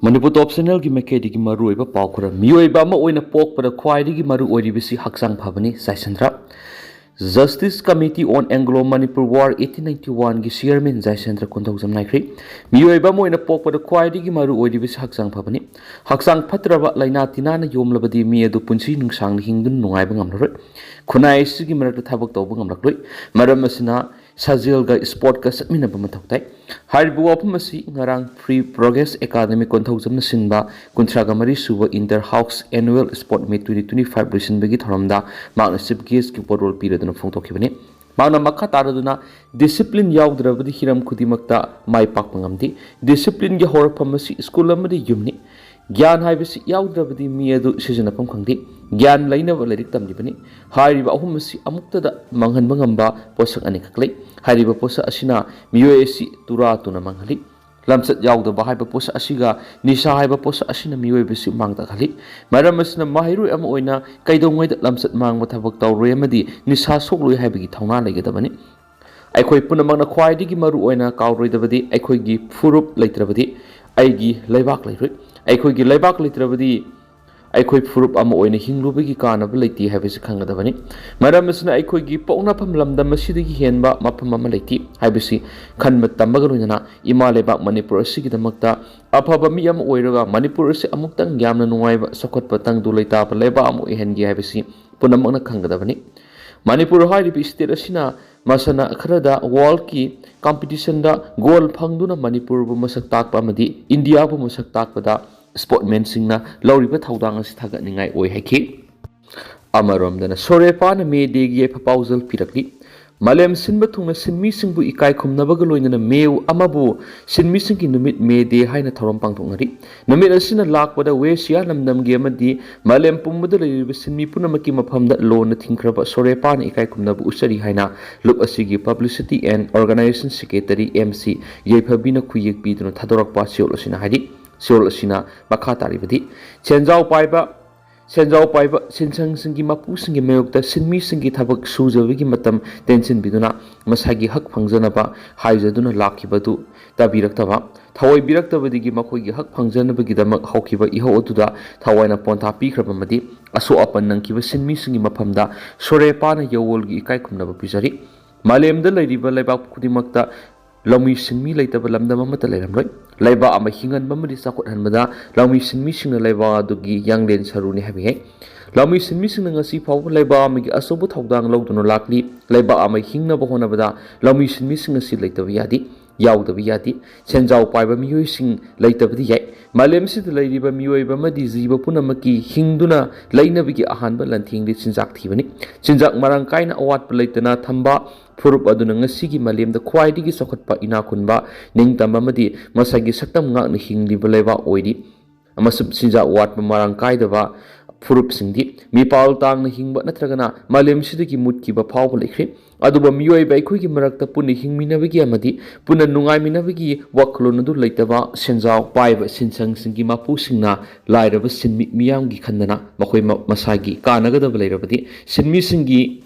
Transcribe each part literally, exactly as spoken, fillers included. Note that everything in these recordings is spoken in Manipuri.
ꯃꯅꯤꯄꯨꯔ ꯇꯣꯞ ꯆꯦꯅꯦꯜꯒꯤ ꯃꯥꯏꯀꯩꯗꯒꯤ ꯃꯔꯨꯑꯣꯏꯕ ꯄꯥꯎ ꯈꯔ꯫ ꯃꯤꯑꯣꯏꯕ ꯑꯃ ꯑꯣꯏꯅ ꯄꯣꯛꯄꯗ ꯈ꯭ꯋꯥꯏꯗꯒꯤ ꯃꯔꯨ ꯑꯣꯏꯔꯤꯕꯁꯤ ꯍꯛꯆꯥꯡ ꯐꯕꯅꯤ, ꯖꯥꯏꯁꯟꯗ꯭ꯔ꯫ Justice Committee on Anglo-Manipur War eighteen ninety-one ꯒꯤ ꯆꯤꯌꯔꯃꯦꯟ ꯖꯥꯏꯁꯟꯗ꯭ꯔ ꯀꯣꯟꯊꯧꯖꯝ ꯅꯥꯏꯈ꯭ꯔꯤ꯫ ꯃꯤꯑꯣꯏꯕ ꯑꯃ ꯑꯣꯏꯅ ꯄꯣꯛꯄꯗ ꯈ꯭ꯋꯥꯏꯗꯒꯤ ꯃꯔꯨ ꯑꯣꯏꯔꯤꯕꯁꯤ ꯍꯛꯆꯥꯡ ꯐꯕꯅꯤ꯫ ꯍꯛꯆꯥꯡ ꯐꯠꯇ꯭ꯔꯕ ꯂꯥꯏꯅꯥ ꯇꯤꯟꯅꯥꯅ ꯌꯣꯝꯂꯕꯗꯤ ꯃꯤ ꯑꯗꯨ ꯄꯨꯟꯁꯤ ꯅꯨꯡꯁꯥꯡꯅ ꯍꯤꯡꯗꯨꯅ ꯅꯨꯡꯉꯥꯏꯕ ꯉꯝꯂꯔꯣꯏ꯫ ꯈꯨꯟꯅꯥꯏ ꯑꯁꯤꯒꯤ ꯃꯔꯛꯇ ꯊꯕꯛ ꯇꯧꯕ ꯉꯝꯂꯛꯂꯣꯏ꯫ ꯃꯔꯝ ꯑꯁꯤꯅ ꯁꯥꯖꯦꯜꯒ ꯁ꯭ꯄꯣꯔꯠꯀ ꯆꯠꯃꯤꯟꯅꯕ ꯃꯊꯧ ꯇꯥꯏ꯫ ꯍꯥꯏꯔꯤꯕ ꯋꯥꯐꯝ ꯑꯁꯤ ꯉꯔꯥꯡ Free Progress Academy ꯀꯣꯟꯊꯧꯖꯝꯅ ꯁꯤꯟꯕ ꯀꯨꯟꯊ꯭ꯔꯥꯒ ꯃꯔꯤ ꯁꯨꯕ Inter House Annual Sport Meet twenty twenty-five ꯂꯣꯏꯁꯤꯟꯕꯒꯤ ꯊꯧꯔꯝꯗ ꯃꯍꯥꯛꯅ ꯆꯤꯐ ꯒꯦꯁꯀꯤ ꯋꯥꯔꯣꯜ ꯄꯤꯔꯗꯨꯅ ꯐꯣꯡꯗꯣꯛꯈꯤꯕꯅꯤ꯫ ꯃꯍꯥꯛꯅ ꯃꯈꯥ ꯇꯥꯔꯗꯨꯅ ꯗꯤꯁꯤꯄ꯭ꯂꯤꯟ ꯌꯥꯎꯗ꯭ꯔꯕꯗꯤ ꯍꯤꯔꯝ ꯈꯨꯗꯤꯡꯃꯛꯇ ꯃꯥꯏ ꯄꯥꯛꯄ ꯉꯝꯗꯦ꯫ ꯗꯤꯁꯤꯄ꯭ꯂꯤꯟꯒꯤ ꯍꯧꯔꯛꯐꯝ ꯑꯁꯤ ꯁ꯭ꯀꯨꯜ ꯑꯃꯗꯤ ꯌꯨꯝꯅꯤ꯫ ꯒ꯭ꯌꯥꯟ ꯍꯥꯏꯕꯁꯤ ꯌꯥꯎꯗ꯭ꯔꯕꯗꯤ ꯃꯤ ꯑꯗꯨ ꯁꯤꯖꯤꯟꯅꯐꯝ ꯈꯪꯗꯦ꯫ ꯒ꯭ꯌꯥꯟ ꯂꯩꯅꯕ ꯂꯥꯏꯔꯤꯛ ꯇꯝꯂꯤꯕꯅꯤ꯫ ꯍꯥꯏꯔꯤꯕ ꯑꯍꯨꯝ ꯑꯁꯤ ꯑꯃꯨꯛꯇꯗ ꯃꯥꯡꯍꯟꯕ ꯉꯝꯕ ꯄꯣꯠꯁꯛ ꯑꯅꯤꯈꯛ ꯂꯩ꯫ ꯍꯥꯏꯔꯤꯕ ꯄꯣꯠꯁꯛ ꯑꯁꯤꯅ ꯃꯤꯑꯣꯏ ꯑꯁꯤ ꯇꯨꯔꯥ ꯇꯨꯅ ꯃꯥꯡꯍꯜꯂꯤ꯫ ꯂꯝꯆꯠ ꯌꯥꯎꯗꯕ ꯍꯥꯏꯕ ꯄꯣꯠꯁꯛ ꯑꯁꯤꯒ ꯅꯤꯁꯥ ꯍꯥꯏꯕ ꯄꯣꯠꯁꯛ ꯑꯁꯤꯅ ꯃꯤꯑꯣꯏꯕꯁꯤ ꯃꯥꯡ ꯇꯥꯛꯍꯜꯂꯤ꯫ ꯃꯔꯝ ꯑꯁꯤꯅ ꯃꯍꯩꯔꯣꯏ ꯑꯃ ꯑꯣꯏꯅ ꯀꯩꯗꯧꯉꯩꯗ ꯂꯝꯆꯠ ꯃꯥꯡꯕ ꯊꯕꯛ ꯇꯧꯔꯣꯏ ꯑꯃꯗꯤ ꯅꯤꯁꯥ ꯁꯣꯛꯂꯣꯏ ꯍꯥꯏꯕꯒꯤ ꯊꯧꯅꯥ ꯂꯩꯒꯗꯕꯅꯤ꯫ ꯑꯩꯈꯣꯏ ꯄꯨꯝꯅꯃꯛꯅ ꯈ꯭ꯋꯥꯏꯗꯒꯤ ꯃꯔꯨ ꯑꯣꯏꯅ ꯀꯥꯎꯔꯣꯏꯗꯕꯗꯤ ꯑꯩꯈꯣꯏꯒꯤ ꯐꯨꯔꯨꯞ ꯂꯩꯇ꯭ꯔꯕꯗꯤ ꯑꯩꯒꯤ ꯂꯩꯕꯥꯛ ꯂꯩꯔꯣꯏ꯫ ꯑꯩꯈꯣꯏꯒꯤ ꯂꯩꯕꯥꯛ ꯂꯩꯇ꯭ꯔꯕꯗꯤ ꯑꯩꯈꯣꯏ ꯐꯨꯔꯨꯞ ꯑꯃ ꯑꯣꯏꯅ ꯍꯤꯡꯂꯨꯕꯒꯤ ꯀꯥꯟꯅꯕ ꯂꯩꯇꯦ ꯍꯥꯏꯕꯁꯤ ꯈꯪꯒꯗꯕꯅꯤ꯫ ꯃꯔꯝ ꯑꯁꯤꯅ ꯑꯩꯈꯣꯏꯒꯤ ꯄꯣꯛꯅꯐꯝ ꯂꯝꯗꯝ ꯑꯁꯤꯗꯒꯤ ꯍꯦꯟꯕ ꯃꯐꯝ ꯑꯃ ꯂꯩꯇꯦ ꯍꯥꯏꯕꯁꯤ ꯈꯟꯕ ꯇꯝꯕꯒ ꯂꯣꯏꯅꯅ ꯏꯃꯥ ꯂꯩꯕꯥꯛ ꯃꯅꯤꯄꯨꯔ ꯑꯁꯤꯒꯤꯗꯃꯛꯇ ꯑꯐꯕ ꯃꯤ ꯑꯃ ꯑꯣꯏꯔꯒ ꯃꯅꯤꯄꯨꯔ ꯑꯁꯤ ꯑꯃꯨꯛꯇꯪ ꯌꯥꯝꯅ ꯅꯨꯡꯉꯥꯏꯕ, ꯆꯥꯎꯈꯠꯄ, ꯇꯪꯗꯨ ꯂꯩꯇꯥꯕ ꯂꯩꯕꯥꯛ ꯑꯃ ꯑꯣꯏꯍꯟꯒꯦ ꯍꯥꯏꯕꯁꯤ ꯄꯨꯝꯅꯃꯛꯅ ꯈꯪꯒꯗꯕꯅꯤ꯫ ꯃꯅꯤꯄꯨꯔ ꯍꯥꯏꯔꯤꯕ ꯁ꯭ꯇꯦꯠ ꯑꯁꯤꯅ ꯃꯁꯥꯟꯅ ꯈꯔꯗ ꯋꯥꯔꯜꯗꯀꯤ ꯀꯝꯄꯤꯇꯤꯁꯟꯗ ꯒꯣꯜ ꯐꯪꯗꯨꯅ ꯃꯅꯤꯄꯨꯔꯕꯨ ꯃꯁꯛ ꯇꯥꯛꯄ ꯑꯃꯗꯤ ꯏꯟꯗꯤꯌꯥꯕꯨ ꯃꯁꯛ ꯇꯥꯛꯄꯗ ꯁ꯭ꯄꯣꯔꯠꯃꯦꯟꯁꯤꯡꯅ ꯂꯧꯔꯤꯕ ꯊꯧꯗꯥꯡ ꯑꯁꯤ ꯊꯥꯒꯠꯅꯤꯡꯉꯥꯏ ꯑꯣꯏ ꯍꯥꯏꯈꯤ꯫ ꯑꯃꯔꯣꯝꯗꯅ ꯁꯣꯔꯦꯄꯥꯅ ꯃꯦ ꯗꯦꯒꯤ ꯌꯥꯏꯐ ꯄꯥꯎꯖꯦꯜ ꯄꯤꯔꯛꯂꯤ꯫ ꯃꯥꯂꯦꯝ ꯁꯤꯟꯕ ꯊꯨꯡꯅ ꯁꯤꯟꯃꯤꯁꯤꯡꯕꯨ ꯏꯀꯥꯏ ꯈꯨꯝꯅꯕꯒ ꯂꯣꯏꯅꯅ ꯃꯦ ꯑꯃꯕꯨ ꯁꯤꯟꯃꯤꯁꯤꯡꯒꯤ ꯅꯨꯃꯤꯠ, ꯃꯦ ꯗꯦ ꯍꯥꯏꯅ ꯊꯧꯔꯝ ꯄꯥꯡꯊꯣꯛꯅꯔꯤ꯫ ꯅꯨꯃꯤꯠ ꯑꯁꯤꯅ ꯂꯥꯛꯄꯗ ꯋꯦꯁꯤꯌꯥ ꯂꯝꯗꯝꯒꯤ ꯑꯃꯗꯤ ꯃꯥꯂꯦꯝ ꯄꯨꯝꯕꯗ ꯂꯩꯔꯤꯕ ꯁꯤꯟꯃꯤ ꯄꯨꯝꯅꯃꯛꯀꯤ ꯃꯐꯝꯗ ꯂꯣꯟꯅ ꯊꯤꯡꯈ꯭ꯔꯕ ꯁꯣꯔꯦꯄꯥꯅ ꯏꯀꯥꯏ ꯈꯨꯝꯅꯕ ꯎꯠꯆꯔꯤ ꯍꯥꯏꯅ ꯂꯨꯞ ꯑꯁꯤꯒꯤ Publicity and Organization Secretary M C ꯌꯥꯏꯐꯕꯤꯅ ꯈꯨꯌꯦꯛ ꯄꯤꯗꯨꯅ ꯊꯥꯗꯣꯔꯛꯄ ꯆꯦꯔꯣꯜ ꯑꯁꯤꯅ ꯍꯥꯏꯔꯤ꯫ ꯆꯦꯔꯣꯜ ꯑꯁꯤꯅ ꯃꯈꯥ ꯇꯥꯔꯤꯕꯗꯤ, ꯁꯦꯟꯖꯥꯎ ꯄꯥꯏꯕ ꯁꯦꯟꯖꯥꯎ ꯄꯥꯏꯕ ꯁꯤꯟꯁꯪꯁꯤꯡꯒꯤ ꯃꯄꯨꯁꯤꯡꯒꯤ ꯃꯥꯌꯣꯛꯇ ꯁꯤꯟꯃꯤꯁꯤꯡꯒꯤ ꯊꯕꯛ ꯁꯨꯖꯕꯒꯤ ꯃꯇꯝ ꯇꯦꯟꯁꯤꯟꯕꯤꯗꯨꯅ ꯃꯁꯥꯒꯤ ꯍꯛ ꯐꯪꯖꯅꯕ ꯍꯥꯏꯖꯗꯨꯅ ꯂꯥꯛꯈꯤꯕꯗꯨ ꯇꯥꯕꯤꯔꯛꯇꯕ, ꯊꯑꯣꯏꯕꯤꯔꯛꯇꯕꯗꯒꯤ ꯃꯈꯣꯏꯒꯤ ꯍꯛ ꯐꯪꯖꯅꯕꯒꯤꯗꯃꯛ ꯍꯧꯈꯤꯕ ꯏꯍꯧ ꯑꯗꯨꯗ ꯊꯋꯥꯏꯅ ꯄꯣꯟꯊꯥ ꯄꯤꯈ꯭ꯔꯕ ꯑꯃꯗꯤ ꯑꯁꯣꯛ ꯑꯄꯟ ꯅꯪꯈꯤꯕ ꯁꯤꯟꯃꯤꯁꯤꯡꯒꯤ ꯃꯐꯝꯗ ꯁꯣꯔꯦꯄꯥꯅ ꯌꯥꯑꯣꯜꯒꯤ ꯏꯀꯥꯏ ꯈꯨꯝꯅꯕ ꯄꯤꯖꯔꯤ꯫ ꯃꯥꯂꯦꯝꯗ ꯂꯩꯔꯤꯕ ꯂꯩꯕꯥꯛ ꯈꯨꯗꯤꯡꯃꯛꯇ ꯂꯧꯃꯤ ꯁꯤꯟꯃꯤ ꯂꯩꯇꯕ ꯂꯝꯗꯝ ꯑꯃꯠꯇ ꯂꯩꯔꯝꯂꯣꯏ꯫ ꯂꯩꯕꯥꯛ ꯑꯃ ꯍꯤꯡꯍꯟꯕ ꯑꯃꯗꯤ ꯆꯥꯎꯈꯠꯍꯟꯕꯗ ꯂꯧꯃꯤ ꯁꯤꯟꯃꯤꯁꯤꯡꯅ ꯂꯩꯕꯥꯛ ꯑꯗꯨꯒꯤ ꯌꯥꯡꯂꯦꯟ ꯁꯔꯨꯅꯤ ꯍꯥꯏꯕ ꯌꯥꯏ꯫ ꯂꯧꯃꯤ ꯁꯤꯟꯃꯤꯁꯤꯡꯅ ꯉꯁꯤ ꯐꯥꯎꯕ ꯂꯩꯕꯥꯛ ꯑꯃꯒꯤ ꯑꯆꯧꯕ ꯊꯧꯗꯥꯡ ꯂꯧꯗꯨꯅ ꯂꯥꯛꯂꯤ꯫ ꯂꯩꯕꯥꯛ ꯑꯃ ꯍꯤꯡꯅꯕ ꯍꯣꯠꯅꯕꯗ ꯂꯧꯃꯤ ꯁꯤꯟꯃꯤꯁꯤꯡ ꯑꯁꯤ ꯂꯩꯇꯕ ꯌꯥꯗꯦ, ꯌꯥꯎꯗꯕ ꯌꯥꯗꯦ꯫ ꯁꯦꯟꯖꯥꯎ ꯄꯥꯏꯕ ꯃꯤꯑꯣꯏꯁꯤꯡ ꯂꯩꯇꯕꯗꯤ ꯌꯥꯏ꯫ ꯃꯥꯂꯦꯝꯁꯤꯗ ꯂꯩꯔꯤꯕ ꯃꯤꯑꯣꯏꯕ ꯑꯃꯗꯤ ꯖꯤꯕ ꯄꯨꯝꯅꯃꯛꯀꯤ ꯍꯤꯡꯗꯨꯅ ꯂꯩꯅꯕꯒꯤ ꯑꯍꯥꯟꯕ ꯂꯟꯊꯦꯡꯗꯤ ꯆꯤꯟꯖꯥꯛ ꯊꯤꯕꯅꯤ꯫ ꯆꯤꯟꯖꯥꯛ ꯃꯔꯥꯡ ꯀꯥꯏꯅ ꯑꯋꯥꯠꯄ ꯂꯩꯇꯅ ꯊꯝꯕ ꯐꯨꯔꯨꯞ ꯑꯗꯨꯅ ꯉꯁꯤꯒꯤ ꯃꯥꯂꯦꯝꯗ ꯈ꯭ꯋꯥꯏꯗꯒꯤ ꯆꯥꯎꯈꯠꯄ, ꯏꯅꯥꯛ ꯈꯨꯟꯕ, ꯅꯤꯡꯇꯝꯕ ꯑꯃꯗꯤ ꯃꯁꯥꯒꯤ ꯁꯛꯇꯝ ꯉꯥꯛꯅ ꯍꯤꯡꯂꯤꯕ ꯂꯩꯕꯥꯛ ꯑꯣꯏꯔꯤ꯫ ꯑꯃꯁꯨꯡ ꯆꯤꯟꯖꯥꯛ ꯋꯥꯠꯄ ꯃꯔꯥꯡ ꯀꯥꯏꯗꯕ ꯐꯨꯔꯨꯞꯁꯤꯡꯗꯤ ꯃꯤꯄꯥꯜ ꯇꯥꯡꯅ ꯍꯤꯡꯕ ꯅꯠꯇ꯭ꯔꯒꯅ ꯃꯥꯂꯦꯝꯁꯤꯗꯒꯤ ꯃꯨꯠꯈꯤꯕ ꯐꯥꯎꯕ ꯂꯩꯈ꯭ꯔꯦ꯫ ꯑꯗꯨꯕꯨ ꯃꯤꯑꯣꯏꯕ ꯑꯩꯈꯣꯏꯒꯤ ꯃꯔꯛꯇ ꯄꯨꯟꯅ ꯍꯤꯡꯃꯤꯟꯅꯕꯒꯤ ꯑꯃꯗꯤ ꯄꯨꯟꯅ ꯅꯨꯡꯉꯥꯏꯃꯤꯟꯅꯕꯒꯤ ꯋꯥꯈꯜꯂꯣꯟ ꯑꯗꯨ ꯂꯩꯇꯕ ꯁꯦꯟꯖꯥꯎ ꯄꯥꯏꯕ ꯁꯤꯟꯁꯪꯁꯤꯡꯒꯤ ꯃꯄꯨꯁꯤꯡꯅ ꯂꯥꯏꯔꯕ ꯁꯤꯟꯃꯤ ꯃꯤꯌꯥꯝꯒꯤ ꯈꯟꯗꯅ ꯃꯈꯣꯏ ꯃ-, ꯃꯁꯥꯒꯤ ꯀꯥꯟꯅꯒꯗꯕ ꯂꯩꯔꯕꯗꯤ ꯁꯤꯟꯃꯤꯁꯤꯡꯒꯤ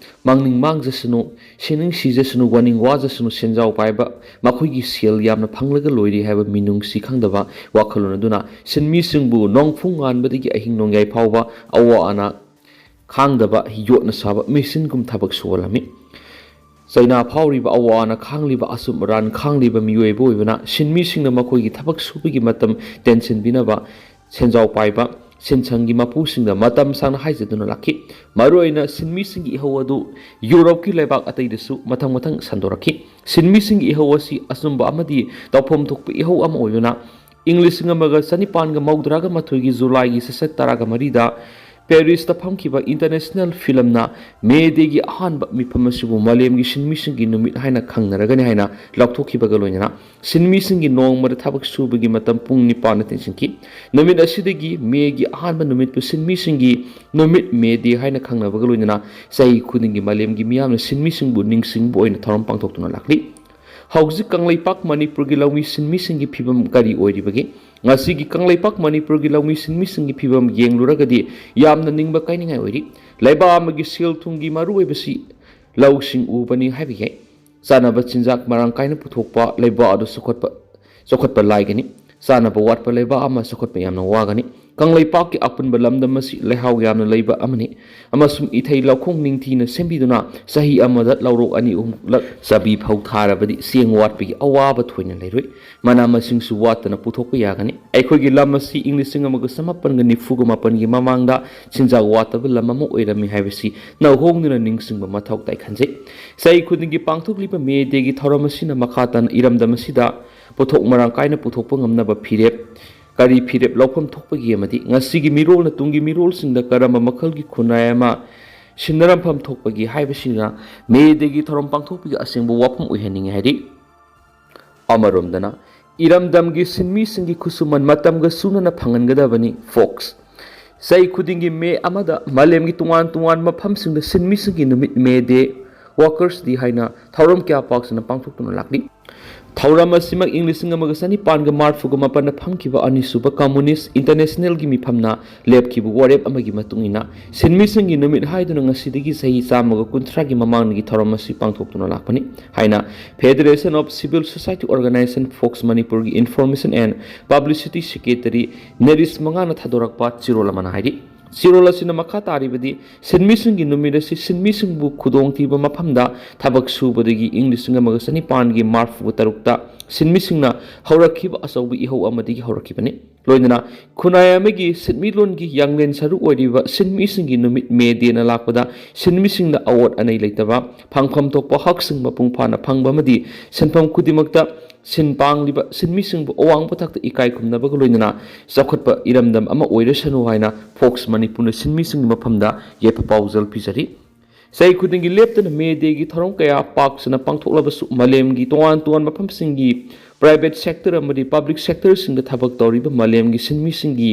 ꯃꯥꯡꯅꯤꯡ ꯃꯥꯡꯖꯁꯅꯨ, ꯁꯤꯅꯤꯡ ꯁꯤꯖꯁꯅꯨ, ꯋꯥꯅꯤꯡ ꯋꯥꯖꯁꯅꯨ, ꯁꯦꯟꯖꯥꯎ ꯄꯥꯏꯕ ꯃꯈꯣꯏꯒꯤ ꯁꯦꯜ ꯌꯥꯝꯅ ꯐꯪꯂꯒ ꯂꯣꯏꯔꯦ ꯍꯥꯏꯕ ꯃꯤꯅꯨꯡꯁꯤ ꯈꯪꯗꯕ ꯋꯥꯈꯜꯂꯣꯟ ꯑꯗꯨꯅ ꯁꯤꯟꯃꯤꯁꯤꯡꯕꯨ ꯅꯣꯡꯐꯨꯡ ꯉꯥꯟꯕꯗꯒꯤ ꯑꯍꯤꯡ ꯅꯣꯡꯌꯥꯏ ꯐꯥꯎꯕ ꯑꯋꯥ ꯑꯅꯥ ꯈꯥꯡꯗꯕ ꯌꯣꯠꯅ ꯁꯥꯕ ꯃꯦꯆꯤꯟꯒꯨꯝ ꯊꯕꯛ ꯁꯨꯍꯜꯂꯝꯃꯤ꯫ ꯆꯩꯅꯥ ꯐꯥꯎꯔꯤꯕ ꯑꯋꯥ ꯑꯅꯥ ꯈꯥꯡꯂꯤꯕ, ꯑꯆꯨꯝ ꯑꯔꯥꯟ ꯈꯥꯡꯂꯤꯕ ꯃꯤꯑꯣꯏꯕ ꯑꯣꯏꯕꯅ ꯁꯤꯟꯃꯤꯁꯤꯡꯅ ꯃꯈꯣꯏꯒꯤ ꯊꯕꯛ ꯁꯨꯕꯒꯤ ꯃꯇꯝ ꯇꯦꯟꯁꯤꯟꯕꯤꯅꯕ ꯁꯦꯟꯖꯥꯎ ꯄꯥꯏꯕ ꯁꯤꯟꯁꯪꯒꯤ ꯃꯄꯨꯁꯤꯡꯗ ꯃꯇꯝ ꯁꯥꯡꯅ ꯍꯥꯏꯖꯗꯨꯅ ꯂꯥꯛꯈꯤ꯫ ꯃꯔꯨꯑꯣꯏꯅ ꯁꯤꯟꯃꯤꯁꯤꯡꯒꯤ ꯏꯍꯧ ꯑꯗꯨ ꯌꯨꯔꯣꯞꯀꯤ ꯂꯩꯕꯥꯛ ꯑꯇꯩꯗꯁꯨ ꯃꯊꯪ ꯃꯊꯪ ꯁꯟꯗꯣꯔꯛꯈꯤ꯫ ꯁꯤꯟꯃꯤꯁꯤꯡꯒꯤ ꯏꯍꯧ ꯑꯁꯤ ꯑꯆꯨꯝꯕ ꯑꯃꯗꯤ ꯇꯧꯐꯝ ꯊꯣꯛꯄ ꯏꯍꯧ ꯑꯃ ꯑꯣꯏꯕꯅ ꯏꯪ ꯂꯤꯁꯤꯡ ꯑꯃꯒ ꯆꯅꯤꯄꯥꯟꯒ ꯃꯧꯗ꯭ꯔꯥꯒ ꯃꯥꯊꯣꯏꯒꯤ ꯖꯨꯂꯥꯏꯒꯤ ꯁꯦꯁꯟ ꯇꯔꯥꯒ ꯃꯔꯤꯗ ꯄꯦꯔꯤꯁꯇ ꯐꯝꯈꯤꯕ ꯏꯟꯇꯔꯅꯦꯁꯅꯦꯜ ꯐꯤꯂꯝꯅ ꯃꯦ ꯗꯦꯒꯤ ꯑꯍꯥꯟꯕ ꯃꯤꯐꯝ ꯑꯁꯤꯕꯨ ꯃꯥꯂꯦꯝꯒꯤ ꯁꯤꯟꯃꯤꯁꯤꯡꯒꯤ ꯅꯨꯃꯤꯠ ꯍꯥꯏꯅ ꯈꯪꯅꯔꯒꯅꯤ ꯍꯥꯏꯅ ꯂꯥꯎꯊꯣꯛꯈꯤꯕꯒ ꯂꯣꯏꯅꯅ ꯁꯤꯟꯃꯤꯁꯤꯡꯒꯤ ꯅꯣꯡꯃꯗ ꯊꯕꯛ ꯁꯨꯕꯒꯤ ꯃꯇꯝ ꯄꯨꯡ ꯅꯤꯄꯥꯟꯗ ꯇꯦꯟꯁꯤꯟꯈꯤ꯫ ꯅꯨꯃꯤꯠ ꯑꯁꯤꯗꯒꯤ ꯃꯦꯒꯤ ꯑꯍꯥꯟꯕ ꯅꯨꯃꯤꯠꯄꯨ ꯁꯤꯟꯃꯤꯁꯤꯡꯒꯤ ꯅꯨꯃꯤꯠ, ꯃꯦ ꯗꯦ ꯍꯥꯏꯅ ꯈꯪꯅꯕꯒ ꯂꯣꯏꯅꯅ ꯆꯍꯤ ꯈꯨꯗꯤꯡꯒꯤ ꯃꯥꯂꯦꯝꯒꯤ ꯃꯤꯌꯥꯝꯅ ꯁꯤꯟꯃꯤꯁꯤꯡꯕꯨ ꯅꯤꯡꯁꯤꯡꯕ ꯑꯣꯏꯅ ꯊꯧꯔꯝ ꯄꯥꯡꯊꯣꯛꯇꯨꯅ ꯂꯥꯛꯂꯤ꯫ ꯍꯧꯖꯤꯛ ꯀꯪꯂꯩꯄꯥꯛ ꯃꯅꯤꯄꯨꯔꯒꯤ ꯂꯧꯃꯤ ꯁꯤꯟꯃꯤꯁꯤꯡꯒꯤ ꯐꯤꯕꯝ ꯀꯔꯤ ꯑꯣꯏꯔꯤꯕꯒꯦ? ꯉꯁꯤꯒꯤ ꯀꯪꯂꯩꯄꯥꯛ ꯃꯅꯤꯄꯨꯔꯒꯤ ꯂꯧꯃꯤ ꯁꯤꯟꯃꯤꯁꯤꯡꯒꯤ ꯐꯤꯕꯝ ꯌꯦꯡꯂꯨꯔꯒꯗꯤ ꯌꯥꯝꯅ ꯅꯤꯡꯕ ꯀꯥꯏꯅꯤꯡꯉꯥꯏ ꯑꯣꯏꯔꯤ꯫ ꯂꯩꯕꯥꯛ ꯑꯃꯒꯤ ꯁꯦꯜ ꯊꯨꯝꯒꯤ ꯃꯔꯨꯑꯣꯏꯕꯁꯤ ꯂꯧꯁꯤꯡ ꯎꯕꯅꯤ ꯍꯥꯏꯕ ꯌꯥꯏ꯫ ꯆꯥꯅꯕ ꯆꯤꯟꯖꯥꯛ ꯃꯔꯥꯡ ꯀꯥꯏꯅ ꯄꯨꯊꯣꯛꯄ ꯂꯩꯕꯥꯛ ꯑꯗꯨ ꯆꯥꯎꯈꯠꯄ, ꯆꯥꯎꯈꯠꯄ ꯂꯥꯏꯒꯅꯤ꯫ ꯆꯥꯅꯕ ꯋꯥꯠꯄ ꯂꯩꯕꯥꯛ ꯑꯃ ꯆꯥꯎꯈꯠꯄ ꯌꯥꯝꯅ ꯋꯥꯒꯅꯤ꯫ ꯀꯪꯂꯩꯄꯥꯛꯀꯤ ꯑꯄꯨꯟꯕ ꯂꯝꯗꯝ ꯑꯁꯤ ꯂꯩꯍꯥꯎ ꯌꯥꯝꯅ ꯂꯩꯕ ꯑꯃꯅꯤ, ꯑꯃꯁꯨꯡ ꯏꯊꯩ ꯂꯧꯈꯣꯡ ꯅꯤꯡꯊꯤꯅ ꯁꯦꯝꯕꯤꯗꯨꯅ ꯆꯍꯤ ꯑꯃꯗ ꯂꯧꯔꯣꯛ ꯑꯅꯤ ꯑꯍꯨꯝꯂꯛ ꯆꯕꯤ ꯐꯧ ꯊꯥꯔꯕꯗꯤ ꯆꯦꯡ ꯋꯥꯠꯄꯒꯤ ꯑꯋꯥꯕ ꯊꯣꯏꯅ ꯂꯩꯔꯣꯏ꯫ ꯃꯅꯥ ꯃꯁꯤꯡꯁꯨ ꯋꯥꯠꯇꯅ ꯄꯨꯊꯣꯛꯄ ꯌꯥꯒꯅꯤ꯫ ꯑꯩꯈꯣꯏꯒꯤ ꯂꯝ ꯑꯁꯤ ꯏꯪ ꯂꯤꯁꯤꯡ ꯑꯃꯒ ꯆꯃꯥꯄꯟꯒ ꯅꯤꯐꯨꯒ ꯃꯥꯄꯟꯒꯤ ꯃꯃꯥꯡꯗ ꯆꯤꯟꯖꯥꯛ ꯋꯥꯠꯇꯕ ꯂꯝ ꯑꯃ ꯑꯣꯏꯔꯝꯃꯤ ꯍꯥꯏꯕꯁꯤ ꯅꯧꯍꯧꯗꯨꯅ ꯅꯤꯡꯁꯤꯡꯕ ꯃꯊꯧ ꯇꯥꯏ ꯈꯟꯖꯩ꯫ ꯆꯍꯤ ꯈꯨꯗꯤꯡꯒꯤ ꯄꯥꯡꯊꯣꯛꯂꯤꯕ ꯃꯦ ꯗꯦꯒꯤ ꯊꯧꯔꯝ ꯑꯁꯤꯅ ꯃꯈꯥ ꯇꯥꯅ ꯏꯔꯝꯗꯝ ꯑꯁꯤꯗ ꯄꯣꯠꯊꯣꯛ ꯃꯔꯥꯡ ꯀꯥꯏꯅ ꯄꯨꯊꯣꯛꯄ ꯉꯝꯅꯕ ꯐꯤꯔꯦꯞ, ꯀꯔꯤ ꯐꯤꯔꯦꯞ ꯂꯧꯐꯝ ꯊꯣꯛꯄꯒꯦ ꯑꯃꯗꯤ ꯉꯁꯤꯒꯤ ꯃꯤꯔꯣꯜꯅ ꯇꯨꯡꯒꯤ ꯃꯤꯔꯣꯜꯁꯤꯡꯗ ꯀꯔꯝꯕ ꯃꯈꯜꯒꯤ ꯈꯨꯟꯅꯥꯏ ꯑꯃ ꯁꯤꯟꯅꯔꯝꯐꯝ ꯊꯣꯛꯄꯒꯦ ꯍꯥꯏꯕꯁꯤꯅ ꯃꯦ ꯗꯦꯒꯤ ꯊꯧꯔꯝ ꯄꯥꯡꯊꯣꯛꯄꯒꯤ ꯑꯁꯦꯡꯕ ꯋꯥꯐꯝ ꯑꯣꯏꯍꯟꯅꯤꯡꯏ ꯍꯥꯏꯔꯤ꯫ ꯑꯃꯔꯣꯝꯗꯅ, ꯏꯔꯝꯗꯝꯒꯤ ꯁꯤꯟꯃꯤꯁꯤꯡꯒꯤ ꯈꯨꯠꯁꯨꯃꯟ ꯃꯇꯝꯒ ꯆꯨꯅꯅ ꯐꯪꯍꯟꯒꯗꯕꯅꯤ꯫ ꯐꯣꯛꯁ꯫ ꯆꯍꯤ ꯈꯨꯗꯤꯡꯒꯤ ꯃꯦ ꯑꯃꯗ ꯃꯥꯂꯦꯝꯒꯤ ꯇꯣꯉꯥꯟ ꯇꯣꯉꯥꯟꯕ ꯃꯐꯝꯁꯤꯡꯗ ꯁꯤꯟꯃꯤꯁꯤꯡꯒꯤ ꯅꯨꯃꯤꯠ, ꯃꯦ ꯗꯦ, ꯋꯥꯔꯀꯔꯁ ꯗꯦ ꯍꯥꯏꯅ ꯊꯧꯔꯝ ꯀꯌꯥ ꯄꯥꯛ ꯁꯟꯅ ꯄꯥꯡꯊꯣꯛꯇꯨꯅ ꯂꯥꯛꯂꯤ꯫ ꯊꯧꯔꯝ ꯑꯁꯤꯃꯛ ꯏꯪ ꯂꯤꯁꯤꯡ ꯑꯃꯒ ꯆꯅꯤꯄꯥꯟꯒ ꯃꯔꯤꯐꯨꯒ ꯃꯥꯄꯟꯗ ꯐꯝꯈꯤꯕ ꯑꯅꯤꯁꯨꯕ ꯀꯝꯃꯨꯅꯤꯁ ꯏꯟꯇꯔꯅꯦꯁꯅꯦꯜꯒꯤ ꯃꯤꯐꯝꯅ ꯂꯦꯞꯈꯤꯕ ꯋꯥꯔꯦꯞ ꯑꯃꯒꯤ ꯃꯇꯨꯡ ꯏꯟꯅ, ꯁꯤꯟꯃꯤꯁꯤꯡꯒꯤ ꯅꯨꯃꯤꯠ ꯍꯥꯏꯗꯨꯅ ꯉꯁꯤꯗꯒꯤ ꯆꯍꯤ ꯆꯥꯝꯃꯒ ꯀꯨꯟꯊ꯭ꯔꯥꯒꯤ ꯃꯃꯥꯡꯗꯒꯤ ꯊꯧꯔꯝ ꯑꯁꯤ ꯄꯥꯡꯊꯣꯛꯇꯨꯅ ꯂꯥꯛꯄꯅꯤ ꯍꯥꯏꯅ Federation of Civil Society Organization, fox ꯃꯅꯤꯄꯨꯔꯒꯤ Information and Publicity Secretary ꯅꯦꯔꯤꯁ ꯃꯉꯥꯅ ꯊꯥꯗꯣꯔꯛꯄ ꯆꯦꯔꯣꯜ ꯑꯃꯅ ꯍꯥꯏꯔꯤ꯫ ꯆꯦꯔꯣꯜ ꯑꯁꯤꯅ ꯃꯈꯥ ꯇꯥꯔꯤꯕꯗꯤ, ꯁꯤꯟꯃꯤꯁꯤꯡꯒꯤ ꯅꯨꯃꯤꯠ ꯑꯁꯤ ꯁꯤꯟꯃꯤꯁꯤꯡꯕꯨ ꯈꯨꯗꯣꯡꯊꯤꯕ ꯃꯐꯝꯗ ꯊꯕꯛ ꯁꯨꯕꯗꯒꯤ ꯏꯪ ꯂꯤꯁꯤꯡ ꯑꯃꯒ ꯆꯅꯤꯄꯥꯟꯒꯤ ꯃꯔꯤꯐꯨ ꯇꯔꯨꯛꯇ ꯁꯤꯟꯃꯤꯁꯤꯡꯅ ꯍꯧꯔꯛꯈꯤꯕ ꯑꯆꯧꯕ ꯏꯍꯧ ꯑꯃꯗꯒꯤ ꯍꯧꯔꯛꯈꯤꯕꯅꯤ꯫ ꯂꯣꯏꯅꯅ ꯈꯨꯟꯅꯥꯏ ꯑꯃꯒꯤ ꯁꯤꯟꯃꯤꯠꯂꯣꯟꯒꯤ ꯌꯥꯡꯂꯦꯟ ꯁꯔꯨ ꯑꯣꯏꯔꯤꯕ ꯁꯤꯟꯃꯤꯁꯤꯡꯒꯤ ꯅꯨꯃꯤꯠ ꯃꯦ ꯗꯦꯅ ꯂꯥꯛꯄꯗ ꯁꯤꯟꯃꯤꯁꯤꯡꯅ ꯑꯑꯣꯠ ꯑꯅꯩ ꯂꯩꯇꯕ, ꯐꯪꯐꯝ ꯊꯣꯛꯄ ꯍꯛꯁꯤꯡ ꯃꯄꯨꯡ ꯐꯥꯅ ꯐꯪꯕ ꯑꯃꯗꯤ ꯁꯤꯟꯐꯝ ꯈꯨꯗꯤꯡꯃꯛꯇ ꯁꯤꯟ ꯄꯥꯡꯂꯤꯕ ꯁꯤꯟꯃꯤꯁꯤꯡꯕꯨ ꯑꯋꯥꯡꯕ ꯊꯥꯛꯇ ꯏꯀꯥꯏ ꯈꯨꯝꯅꯕꯒ ꯂꯣꯏꯅꯅ ꯆꯥꯎꯈꯠꯄ ꯏꯔꯝꯗꯝ ꯑꯃ ꯑꯣꯏꯔꯁꯅꯨ ꯍꯥꯏꯅ ꯐꯣꯛꯁ ꯃꯅꯤꯄꯨꯔꯅ ꯁꯤꯟꯃꯤꯁꯤꯡꯒꯤ ꯃꯐꯝꯗ ꯌꯥꯏꯐ ꯄꯥꯎꯖꯦꯜ ꯄꯤꯖꯔꯤ꯫ ꯆꯍꯤ ꯈꯨꯗꯤꯡꯒꯤ ꯂꯦꯞꯇꯅ ꯃꯦ ꯗꯦꯒꯤ ꯊꯧꯔꯝ ꯀꯌꯥ ꯄꯥꯛ ꯁꯟꯅ ꯄꯥꯡꯊꯣꯛꯂꯕꯁꯨ, ꯃꯥꯂꯦꯝꯒꯤ ꯇꯣꯉꯥꯟ ꯇꯣꯉꯥꯟꯕ ꯃꯐꯝꯁꯤꯡꯒꯤ ꯄ꯭ꯔꯥꯏꯚꯦꯠ ꯁꯦꯛꯇꯔ ꯑꯃꯗꯤ ꯄꯕ꯭ꯂꯤꯛ ꯁꯦꯛꯇꯔꯁꯤꯡꯗ ꯊꯕꯛ ꯇꯧꯔꯤꯕ ꯃꯥꯂꯦꯝꯒꯤ ꯁꯤꯟꯃꯤꯁꯤꯡꯒꯤ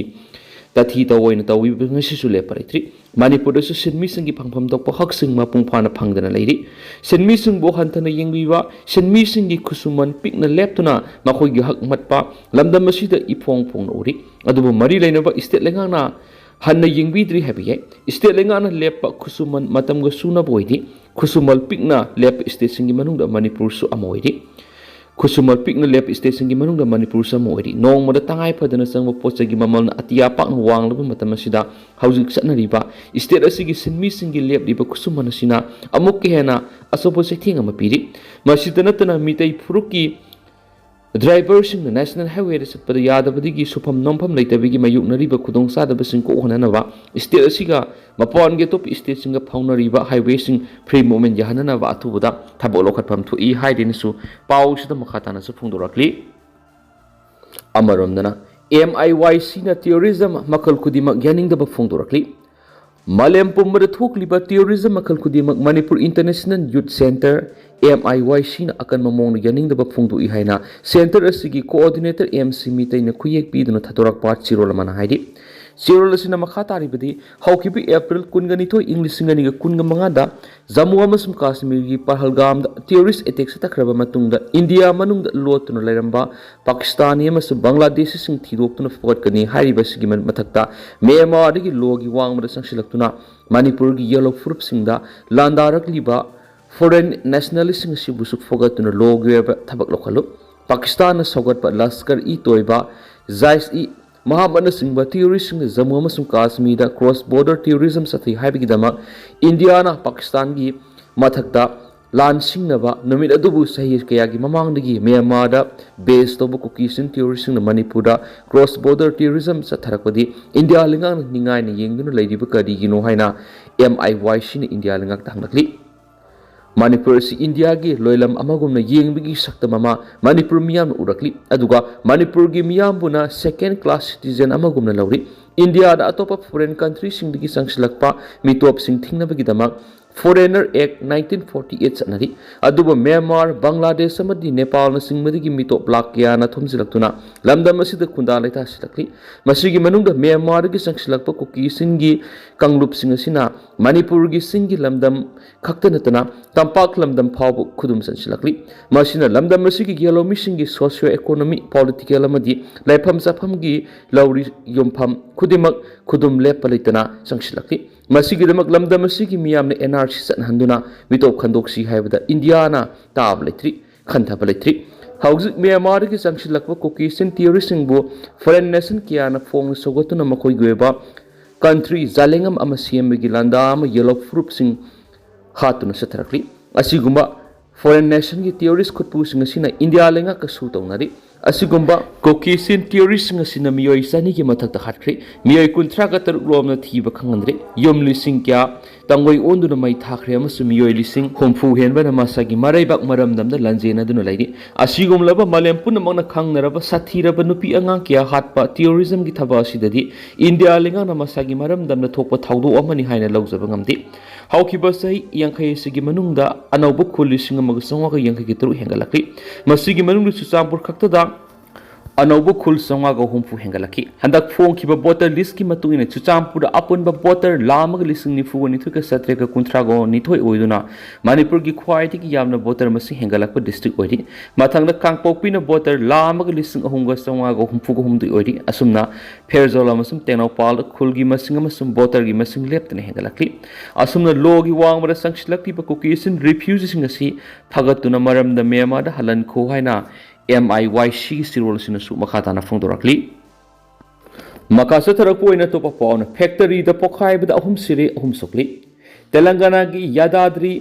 ꯇꯥꯊꯤ ꯇꯧꯑꯣꯏꯅ ꯇꯧꯕꯤꯕ ꯉꯁꯤꯁꯨ ꯂꯦꯞꯄ ꯂꯩꯇ꯭ꯔꯤ꯫ ꯃꯅꯤꯄꯨꯔꯗꯁꯨ ꯁꯤꯟꯃꯤꯁꯤꯡꯒꯤ ꯐꯪꯐꯝ ꯊꯣꯛꯄ ꯍꯛꯁꯤꯡ ꯃꯄꯨꯡ ꯐꯥꯅ ꯐꯪꯗꯅ ꯂꯩꯔꯤ꯫ ꯁꯤꯟꯃꯤꯁꯤꯡꯕꯨ ꯍꯟꯊꯅ ꯌꯦꯡꯕꯤꯕ, ꯁꯤꯟꯃꯤꯁꯤꯡꯒꯤ ꯈꯨꯠꯁꯨꯃꯟ ꯄꯤꯛꯅ ꯂꯦꯞꯇꯨꯅ ꯃꯈꯣꯏꯒꯤ ꯍꯛ ꯃꯠꯄ ꯂꯝꯗꯝ ꯑꯁꯤꯗ ꯏꯐꯣꯡ ꯐꯣꯡꯅ ꯎꯔꯤ꯫ ꯑꯗꯨꯕꯨ ꯃꯔꯤ ꯂꯩꯅꯕ state ꯂꯩꯉꯥꯛꯅ ꯍꯟꯅ ꯌꯦꯡꯕꯤꯗ꯭ꯔꯤ ꯍꯥꯏꯕ ꯌꯥꯏ꯫ State ꯂꯩꯉꯥꯛꯅ ꯂꯦꯞꯄ ꯈꯨꯠꯁꯨꯃꯟ ꯃꯇꯝꯒ ꯆꯨꯅꯕ ꯑꯣꯏꯗꯦ꯫ ꯈꯨꯠꯁꯨꯃꯟ ꯄꯤꯛꯅ ꯂꯦꯞꯄ stateꯁꯤꯡꯒꯤ ꯃꯅꯨꯡꯗ ꯃꯅꯤꯄꯨꯔꯁꯨ ꯑꯃ ꯑꯣꯏꯔꯤ꯫ ꯈꯨꯠꯁꯨꯃꯟ ꯄꯤꯛꯅ ꯂꯦꯞꯄ stateꯁꯤꯡꯒꯤ ꯃꯅꯨꯡꯗ ꯃꯅꯤꯄꯨꯔꯁꯨ ꯑꯃ ꯑꯣꯏꯔꯤ꯫ ꯅꯣꯡꯃꯗ ꯇꯉꯥꯏ ꯐꯗꯅ ꯆꯪꯕ ꯄꯣꯠ ꯆꯩꯒꯤ ꯃꯃꯜꯅ ꯑꯇꯤꯌꯥ ꯄꯥꯛꯅ ꯋꯥꯡꯂꯕ ꯃꯇꯝ ꯑꯁꯤꯗ ꯍꯧꯖꯤꯛ ꯆꯠꯅꯔꯤꯕ state ꯑꯁꯤꯒꯤ ꯁꯤꯟꯃꯤꯁꯤꯡꯒꯤ ꯂꯦꯞꯂꯤꯕ ꯈꯨꯠꯁꯨꯃꯟ ꯑꯁꯤꯅ ꯑꯃꯨꯛꯀ ꯍꯦꯟꯅ ꯑꯆꯧꯕ ꯆꯩꯊꯦꯡ ꯑꯃ ꯄꯤꯔꯤ꯫ ꯃꯁꯤꯗ ꯅꯠꯇꯅ ꯃꯤꯇꯩ ꯐꯨꯔꯨꯞꯀꯤ driverꯁꯤꯡꯅ National Highwayꯗ ꯆꯠꯄꯗ ꯌꯥꯗꯕꯗꯒꯤ ꯁꯨꯐꯝ ꯅꯣꯝꯐꯝ ꯂꯩꯇꯕꯒꯤ ꯃꯥꯌꯣꯛꯅꯔꯤꯕ ꯈꯨꯗꯣꯡꯆꯥꯗꯕꯁꯤꯡ ꯀꯣꯛꯍꯟꯅꯅꯕ state ꯑꯁꯤꯒ ꯃꯄꯥꯟꯒꯤ ꯑꯇꯣꯞꯄ stateꯁꯤꯡꯒ ꯐꯥꯎꯅꯔꯤꯕ highwayꯁꯤꯡ free movement ꯌꯥꯍꯟꯅꯅꯕ ꯑꯊꯨꯕꯗ ꯊꯕꯛ ꯂꯧꯈꯠꯐꯝ ꯊꯣꯛꯏ ꯍꯥꯏꯗꯨꯅꯁꯨ ꯄꯥꯎꯁꯤꯗ ꯃꯈꯥ ꯇꯥꯅꯁꯨ ꯐꯣꯡꯗꯣꯔꯛꯂꯤ꯫ ꯑꯃꯔꯣꯝꯗꯅ, MIYCꯅ terrorism ꯃꯈꯜ ꯈꯨꯗꯤꯡꯃꯛ ꯌꯥꯅꯤꯡꯗꯕ ꯐꯣꯡꯗꯣꯔꯛꯂꯤ꯫ ꯃꯥꯂꯦꯝ ꯄꯨꯝꯕꯗ ꯊꯣꯛꯂꯤꯕ terrorism ꯃꯈꯜ ꯈꯨꯗꯤꯡꯃꯛ Manipur International Youth Centre, MIYCꯅ ꯑꯀꯟꯕ ꯃꯑꯣꯡꯗ ꯌꯥꯅꯤꯡꯗꯕ ꯐꯣꯡꯗꯣꯛꯏ ꯍꯥꯏꯅ centre ꯑꯁꯤꯒꯤ coordinator M C ꯃꯤꯇꯩꯅ ꯈꯨꯌꯦꯛ ꯄꯤꯗꯨꯅ ꯊꯥꯗꯣꯔꯛꯄ ꯆꯦꯔꯣꯜ ꯑꯃꯅ ꯍꯥꯏꯔꯤ꯫ ꯆꯦꯔꯣꯜ ꯑꯁꯤꯅ ꯃꯈꯥ ꯇꯥꯔꯤꯕꯗꯤ, ꯍꯧꯈꯤꯕ April ꯀꯨꯟꯒ ꯅꯤꯊꯣꯏ, ꯏꯪ ꯂꯤꯁꯤꯡ ꯑꯅꯤꯒ ꯀꯨꯟꯒ ꯃꯉꯥꯗ ꯖꯝꯃꯨ ꯑꯃꯁꯨꯡ ꯀꯥꯁꯃꯤꯔꯒꯤ ꯄꯍꯜꯒꯥꯝꯗ terrorist attack ꯆꯠꯊꯈ꯭ꯔꯕ ꯃꯇꯨꯡꯗ, ꯏꯟꯗꯤꯌꯥ ꯃꯅꯨꯡꯗ ꯂꯣꯠꯇꯨꯅ ꯂꯩꯔꯝꯕ ꯄꯥꯀꯤꯁꯇꯥꯅꯤ ꯑꯃꯁꯨꯡ ꯕꯪꯒ꯭ꯂꯥꯗꯦꯁꯤꯁꯤꯡ ꯊꯤꯗꯣꯛꯇꯨꯅ ꯐꯒꯠꯀꯅꯤ ꯍꯥꯏꯔꯤꯕꯁꯤꯒꯤ ꯃ-, ꯃꯊꯛꯇ ꯃ꯭ꯌꯥꯟꯃꯥꯔꯗꯒꯤ ꯂꯣꯒꯤ ꯋꯥꯡꯃꯗ ꯆꯪꯁꯤꯜꯂꯛꯇꯨꯅ ꯃꯅꯤꯄꯨꯔꯒꯤ ꯌꯦꯜꯂꯣ ꯐꯨꯔꯨꯞꯁꯤꯡꯗ ꯂꯥꯟꯗꯥꯔꯛꯂꯤꯕ foreign nationalistꯁꯤꯡ ꯑꯁꯤꯕꯨꯁꯨ ꯐꯒꯠꯇꯨꯅ ꯂꯣꯒꯤ ꯑꯣꯏꯕ ꯊꯕꯛ ꯂꯧꯈꯠꯂꯨ꯫ ꯄꯥꯀꯤꯁꯇꯥꯟꯅ ꯁꯧꯒꯠꯄ ꯂꯁꯀꯔ-ꯏ-ꯇꯣꯏꯕꯥ, ꯖꯥꯏꯁ-ꯏ ꯃꯍꯥꯃꯠꯅꯆꯤꯡꯕ terroristꯁꯤꯡꯅ ꯖꯝꯃꯨ ꯑꯃꯁꯨꯡ ꯀꯥꯁꯃꯤꯔꯗ cross border terrorism ꯆꯠꯊꯩ ꯍꯥꯏꯕꯒꯤꯗꯃꯛ ꯏꯟꯗꯤꯌꯥꯅ ꯄꯥꯀꯤꯁꯇꯥꯟꯒꯤ ꯃꯊꯛꯇ ꯂꯥꯟ ꯁꯤꯡꯅꯕ ꯅꯨꯃꯤꯠ ꯑꯗꯨꯕꯨ ꯆꯍꯤ ꯀꯌꯥꯒꯤ ꯃꯃꯥꯡꯗꯒꯤ ꯃ꯭ꯌꯥꯟꯃꯥꯔꯗ base ꯇꯧꯕ ꯀꯨꯀꯤꯁꯤꯡ terroristꯁꯤꯡꯅ ꯃꯅꯤꯄꯨꯔꯗ cross border terrorism ꯆꯠꯊꯔꯛꯄꯗꯤ ꯏꯟꯗꯤꯌꯥ ꯂꯩꯉꯥꯛꯅ ꯅꯤꯡꯉꯥꯏꯅ ꯌꯦꯡꯗꯨꯅ ꯂꯩꯔꯤꯕ ꯀꯔꯤꯒꯤꯅꯣ ꯍꯥꯏꯅ MIYCꯅ ꯏꯟꯗꯤꯌꯥ ꯂꯩꯉꯥꯛꯇ ꯍꯪꯂꯛꯂꯤ꯫ ꯃꯅꯤꯄꯨꯔ ꯑꯁꯤ ꯏꯟꯗꯤꯌꯥꯒꯤ ꯂꯣꯏꯂꯝ ꯑꯃꯒꯨꯝꯅ ꯌꯦꯡꯕꯒꯤ ꯁꯛꯇꯝ ꯑꯃ ꯃꯅꯤꯄꯨꯔ ꯃꯤꯌꯥꯝꯅ ꯎꯔꯛꯂꯤ꯫ ꯑꯗꯨꯒ ꯃꯅꯤꯄꯨꯔꯒꯤ ꯃꯤꯌꯥꯝꯕꯨꯅ second class citizen ꯑꯃꯒꯨꯝꯅ ꯂꯧꯔꯤ꯫ ꯏꯟꯗꯤꯌꯥꯗ ꯑꯇꯣꯞꯄ foreign countryꯁꯤꯡꯗꯒꯤ ꯆꯪꯁꯤꯜꯂꯛꯄ ꯃꯤꯇꯣꯞꯁꯤꯡ ꯊꯤꯡꯅꯕꯒꯤꯗꯃꯛ Foreigner Act nineteen forty eight ꯆꯠꯅꯔꯤ꯫ ꯑꯗꯨꯕꯨ ꯃ꯭ꯌꯥꯟꯃꯥꯔ, ꯕꯪꯒ꯭ꯂꯥꯗꯦꯁ ꯑꯃꯗꯤ ꯅꯦꯄꯥꯜꯅꯆꯤꯡꯕꯗꯒꯤ ꯃꯤꯇꯣꯞ ꯂꯥꯛ ꯀꯌꯥꯅ ꯊꯨꯝꯖꯤꯜꯂꯛꯇꯨꯅ ꯂꯝꯗꯝ ꯑꯁꯤꯗ ꯈꯨꯟꯗꯥ ꯂꯩꯇꯥꯁꯤꯜꯂꯛꯂꯤ꯫ ꯃꯁꯤꯒꯤ ꯃꯅꯨꯡꯗ ꯃ꯭ꯌꯥꯟꯃꯥꯔꯗꯒꯤ ꯆꯪꯁꯤꯜꯂꯛꯄ ꯀꯨꯀꯤꯁꯤꯡꯒꯤ ꯀꯥꯡꯂꯨꯞꯁꯤꯡ ꯑꯁꯤꯅ ꯃꯅꯤꯄꯨꯔꯒꯤ ꯆꯤꯡꯒꯤ ꯂꯝꯗꯝ ꯈꯛꯇ ꯅꯠꯇꯅ ꯇꯝꯄꯥꯛ ꯂꯝꯗꯝ ꯐꯥꯎꯕ ꯈꯨꯗꯨꯝ ꯆꯟꯁꯤꯜꯂꯛꯂꯤ꯫ ꯃꯁꯤꯅ ꯂꯝꯗꯝ ꯑꯁꯤꯒꯤ ꯌꯦꯜꯍꯧꯃꯤꯁꯤꯡꯒꯤ socio economic, political ꯑꯃꯗꯤ ꯂꯩꯐꯝ ꯆꯥꯐꯝꯒꯤ ꯂꯧꯔꯤ ꯌꯣꯟꯐꯝ ꯈꯨꯗꯤꯡꯃꯛ ꯈꯨꯗꯨꯝ ꯂꯦꯞꯄ ꯂꯩꯇꯅ ꯆꯪꯁꯤꯜꯂꯛꯂꯤ꯫ ꯃꯁꯤꯒꯤꯗꯃꯛ ꯂꯝꯗꯝ ꯑꯁꯤꯒꯤ ꯃꯤꯌꯥꯝꯅ N R C ꯆꯠꯍꯟꯗꯨꯅ ꯃꯤꯇꯣꯞ ꯈꯟꯗꯣꯛꯁꯤ ꯍꯥꯏꯕꯗ ꯏꯟꯗꯤꯌꯥꯅ ꯇꯥꯕ ꯂꯩꯇ꯭ꯔꯤ, ꯈꯟꯊꯕ ꯂꯩꯇ꯭ꯔꯤ꯫ ꯍꯧꯖꯤꯛ ꯃ꯭ꯌꯥꯟꯃꯥꯔꯗꯒꯤ ꯆꯪꯁꯤꯜꯂꯛꯄ ꯀꯨꯀꯤꯁꯤꯟ terroristꯁꯤꯡꯕꯨ foreign nation ꯀꯌꯥꯅ ꯐꯣꯡꯅ ꯁꯧꯒꯠꯇꯨꯅ ꯃꯈꯣꯏꯒꯤ ꯑꯣꯏꯕ country ꯖꯥꯂꯦꯡꯉꯝ ꯑꯃ ꯁꯦꯝꯕꯒꯤ ꯂꯥꯟꯗꯥ ꯑꯃ ꯌꯦꯜꯍꯧ ꯐꯨꯔꯨꯞꯁꯤꯡ ꯍꯥꯠꯇꯨꯅ ꯆꯠꯊꯔꯛꯂꯤ꯫ ꯑꯁꯤꯒꯨꯝꯕ foreign nationꯒꯤ terrorist ꯈꯨꯠꯄꯨꯁꯤꯡ ꯑꯁꯤꯅ ꯏꯟꯗꯤꯌꯥ ꯂꯩꯉꯥꯛꯀꯁꯨ ꯇꯧꯅꯔꯤ꯫ ꯑꯁꯤꯒꯨꯝꯕ ꯀꯨꯀꯤꯁꯤꯟ terroristꯁꯤꯡ ꯑꯁꯤꯅ ꯃꯤꯑꯣꯏ ꯆꯅꯤꯒꯤ ꯃꯊꯛꯇ ꯍꯥꯠꯈ꯭ꯔꯦ꯫ ꯃꯤꯑꯣꯏ ꯀꯨꯟꯊ꯭ꯔꯥꯒ ꯇꯔꯨꯛ ꯔꯣꯝꯅ ꯊꯤꯕ ꯈꯪꯍꯟꯗ꯭ꯔꯦ꯫ ꯌꯨꯝ ꯂꯤꯁꯤꯡ ꯀꯌꯥ ꯇꯥꯡꯒꯣꯏ ꯑꯣꯟꯗꯨꯅ ꯃꯩ ꯊꯥꯈ꯭ꯔꯦ ꯑꯃꯁꯨꯡ ꯃꯤꯑꯣꯏ ꯂꯤꯁꯤꯡ ꯍꯨꯝꯐꯨ ꯍꯦꯟꯕꯅ ꯃꯁꯥꯒꯤ ꯃꯔꯩꯕꯥꯛ ꯃꯔꯝꯗꯝꯗ ꯂꯥꯟꯖꯦꯟꯅꯗꯨꯅ ꯂꯩꯔꯤ꯫ ꯑꯁꯤꯒꯨꯝꯂꯕ ꯃꯥꯂꯦꯝ ꯄꯨꯝꯅꯃꯛꯅ ꯈꯪꯅꯔꯕ ꯁꯥꯊꯤꯔꯕ ꯅꯨꯄꯤ ꯑꯉꯥꯡ ꯀꯌꯥ ꯍꯥꯠꯄ terrorismꯒꯤ ꯊꯕꯛ ꯑꯁꯤꯗꯗꯤ ꯏꯟꯗꯤꯌꯥ ꯂꯩꯉꯥꯛꯅ ꯃꯁꯥꯒꯤ ꯃꯔꯝꯗꯝꯗ ꯊꯣꯛꯄ ꯊꯧꯗꯣꯛ ꯑꯃꯅꯤ ꯍꯥꯏꯅ ꯂꯧꯖꯕ ꯉꯝꯗꯦ꯫ ꯍꯧꯈꯤꯕ ꯆꯍꯤ ꯌꯥꯡꯈꯩ ꯑꯁꯤꯒꯤ ꯃꯅꯨꯡꯗ ꯑꯅꯧꯕ ꯈꯨꯜ ꯂꯤꯁꯤꯡ ꯑꯃꯒ ꯆꯥꯝꯃꯉꯥꯒ ꯌꯥꯡꯈꯩꯒ ꯇꯔꯨꯛ ꯍꯦꯟꯒꯠꯂꯛꯂꯤ꯫ ꯃꯁꯤꯒꯤ ꯃꯅꯨꯡꯗ ꯆꯨꯔꯆꯥꯟꯄꯨꯔ ꯈꯛꯇꯗ ꯑꯅꯧꯕ ꯈꯨꯜ ꯆꯥꯝꯃꯉꯥꯒ ꯍꯨꯝꯐꯨ ꯍꯦꯟꯒꯠꯂꯛꯈꯤ꯫ ꯍꯟꯗꯛ ꯐꯣꯡꯈꯤꯕ voter listꯀꯤ ꯃꯇꯨꯡ ꯏꯟꯅ ꯆꯨꯔꯆꯥꯟꯄꯨꯔꯗ ꯑꯄꯨꯟꯕ voter ꯂꯥꯈ ꯑꯃꯒ ꯂꯤꯁꯤꯡ ꯅꯤꯐꯨꯒ ꯅꯤꯊꯣꯏꯒ ꯆꯥꯇ꯭ꯔꯦꯠꯀ ꯀꯨꯟꯊ꯭ꯔꯥꯒ ꯅꯤꯊꯣꯏ ꯑꯣꯏꯗꯨꯅ ꯃꯅꯤꯄꯨꯔꯒꯤ ꯈ꯭ꯋꯥꯏꯗꯒꯤ ꯌꯥꯝꯅ voter ꯃꯁꯤꯡ ꯍꯦꯟꯒꯠꯂꯛꯄ district ꯑꯣꯏꯔꯤ꯫ ꯃꯊꯪꯗ ꯀꯥꯡꯄꯣꯛꯄꯤꯅ voter ꯂꯥꯈ ꯑꯃꯒ ꯂꯤꯁꯤꯡ ꯑꯍꯨꯝꯒ ꯆꯥꯝꯃꯉꯥꯒ ꯍꯨꯝꯐꯨꯒ ꯍꯨꯝꯗꯣꯏ ꯑꯣꯏꯔꯤ꯫ ꯑꯁꯨꯝꯅ ꯐꯦꯔꯖꯣꯜ ꯑꯃꯁꯨꯡ ꯇꯦꯡꯅꯧꯄꯥꯜꯗ ꯈꯨꯜꯒꯤ ꯃꯁꯤꯡ ꯑꯃꯁꯨꯡ voterꯒꯤ ꯃꯁꯤꯡ ꯂꯦꯞꯇꯅ ꯍꯦꯟꯒꯠꯂꯛꯂꯤ꯫ ꯑꯁꯨꯝꯅ ꯂꯣꯒꯤ ꯋꯥꯡꯃꯗ ꯆꯪꯁꯤꯜꯂꯛꯂꯤꯕ ꯀꯨꯀꯤꯁꯤꯟ refugeeꯁꯤꯡ ꯑꯁꯤ ꯐꯒꯠꯇꯨꯅ ꯃꯔꯝꯗꯝ ꯃ꯭ꯌꯥꯟꯃꯥꯔꯗ ꯍꯜꯍꯟꯈꯣ ꯍꯥꯏꯅ M I Y Cꯒꯤ ꯆꯦꯔꯣꯜ ꯑꯁꯤꯅꯁꯨ ꯃꯈꯥ ꯇꯥꯅ ꯐꯣꯡꯗꯣꯔꯛꯂꯤ꯫ ꯃꯈꯥ ꯆꯠꯊꯔꯛꯄ ꯑꯣꯏꯅ ꯑꯇꯣꯞꯄ ꯄꯥꯎꯅ factoryꯗ ꯄꯣꯈꯥꯏꯕꯗ ꯑꯍꯨꯝ ꯁꯤꯔꯦ, ꯑꯍꯨꯝ ꯁꯣꯛꯂꯤ꯫ ꯇꯦꯂꯪꯒꯥꯅꯥꯒꯤ ꯌꯥꯗꯥꯗ꯭ꯔꯤ